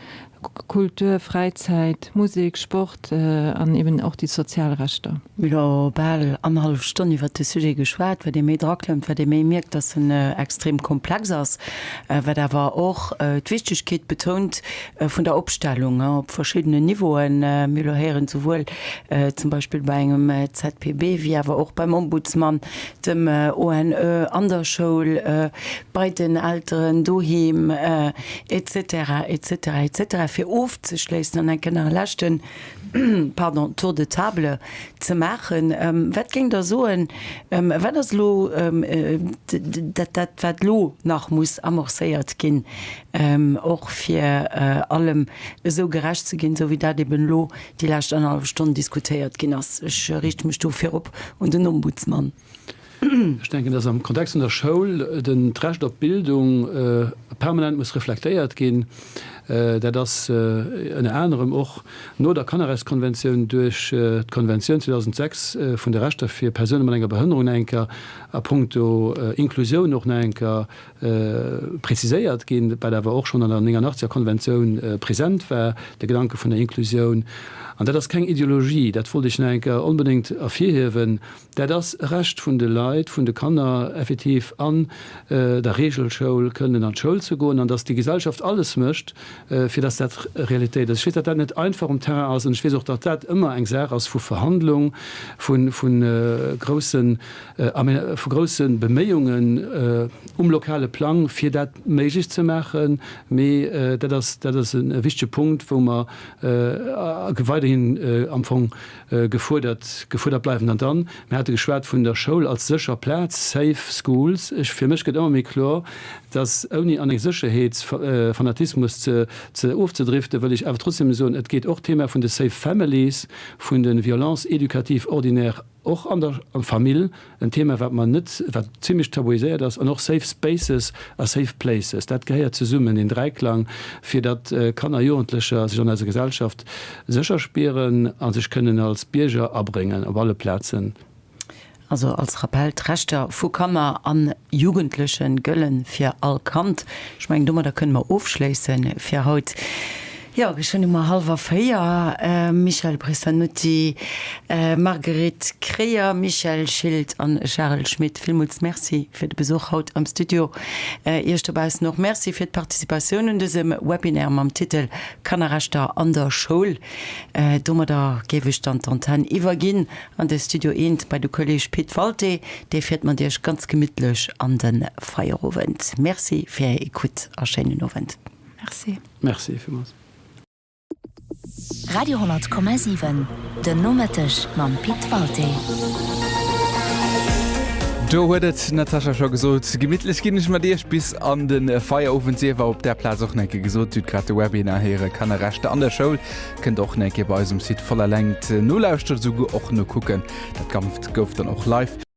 Kultur, Fräizäit, Musek, Sport an eben och déi sozial Rechter. Mir hu lo bal annerhallef Stonn iwwert de Sujet geschwat. Wat ee méi draklëmmt, wat ee méi mierkt, dass en extrem komplex ass, wat awer och d'Wichtigkeet betount vun der Opstellung op verschiddenen Niveauen. Mir hu lo héieren, souwuel zum Beispill bei engem ZPB wéi awer och beim Ombudsman, dem ONE, an der Schoul, bei den Elteren doheem, etc. Etc. Etc. Fir ofzeschléissen an enke nach e leschten, pardon, Tour de table ze maachen. Wat géingt Der soen, wat ass elo dat, dat wat elo nach muss amorcéiert ginn, och fir allem esou gerecht ze ginn, esou wéi dat eben elo déi lescht annerhallef Stonn diskutéiert ginn ass? Ech riichte mech do virop un den Ombudsman. Ech denken, dass am Kontext vun der Schoul den d'Recht op Bildung permanent muss reflektéiert ginn. Dat ass ënner anerem och no der Kannerrechtskonventioun duerch d'Konventioun 2006 vun de Rechter fir Persoune mat enger Behënnerung nach eng Kéier a punkto Inklusioun och nach eng Kéier preziséiert ginn, wat awer och schonn an der 89 er Konventioun present war, de Gedanke vun der Inklusioun. An dat ass keng Ideologie, dat wollt ech nach eng Kéier onbedéngt ervirhiewen. Dat ass e Recht vun de Leit, vun de Kanner, effektiv an der Regelschoul kënnen an d'Schoul ze goen, an dass déi Gesellschaft alles mécht, fir dass dat Realitéit ass. Ech weess, datt dat net einfach um Terrain ass, an ech weess och, datt dat ëmmer eng Saach ass vu Verhandlung, vu groussen, vu grousse Beméiungen um lokale Plang, fir dat méiglech ze maachen. Mee dat ass, dat ass e wichtege Punkt, wou mer weiderhin am Fong gefuerdert, gefuerdert bleiwen. An dann, mir hate geschwat vun der Schoul als sécher Plaz, safe schools. Ech, fir mech gëtt ëmmer méi kloer, dass, ouni an e Sécherheetsfanatismus ze, ze ofzedriften, wëll ech awer trotzdem soen, et geet och d'Thema vun de safe families, vun de Violences éducatives ordinaires och an der Famill, En Thema, wat mer net, wat zimlech tabuiséiert ass, an och safe spaces a safe places, dat gehéiert zesummen, een Dräiklang, fir datt Kanner a Jugendlecher sech an eiser Gesellschaft sécher spieren a sech kënnen als Bierger abréngen op alle Plazen. Also als Rappell, D'Rechter vu Kanner a Jugendleche gëlle fir all Kand. Ech mengen, domadder kënne mer ofschléisse fir haut. Jo, geschwënn hu mer hallwer 4. Michel Bressannuti, Marguerite Kreyer, Michèle Schilt an Charel Schmit, villmools Merci fir de Besuch haut am Studio. Iech dobaussen och Merci fir d'Participatioun un dësem Webinaire mam Titel Kannerrechter an der Schoul. Domadder géif ech dann d'Antenn iwwerginn an de Studio Eent bei de Kolleg Pit Walté. Dee fiert mat Iech ganz gemittlech an de Feierowend. Merci fir Är Ecoute a schéinen Owend. Merci. Merci villmools. Radio 10,7, Den Nomëtteg mam Pit Walté. Do huet et d'Natascha scho gesot, gemittlech ginn ech mat iech bis an de Feierowend. Sief awer op där Plaz och nach eng Kéier gesot, Dir hutt grad de Webinar héiere Kannerrechter an der Schoul. Kënnt och nach eng Kéier bei eis um Site voller Längt nolauschteren, esouguer och nokucken. Dat Ganzt gouf dann och live.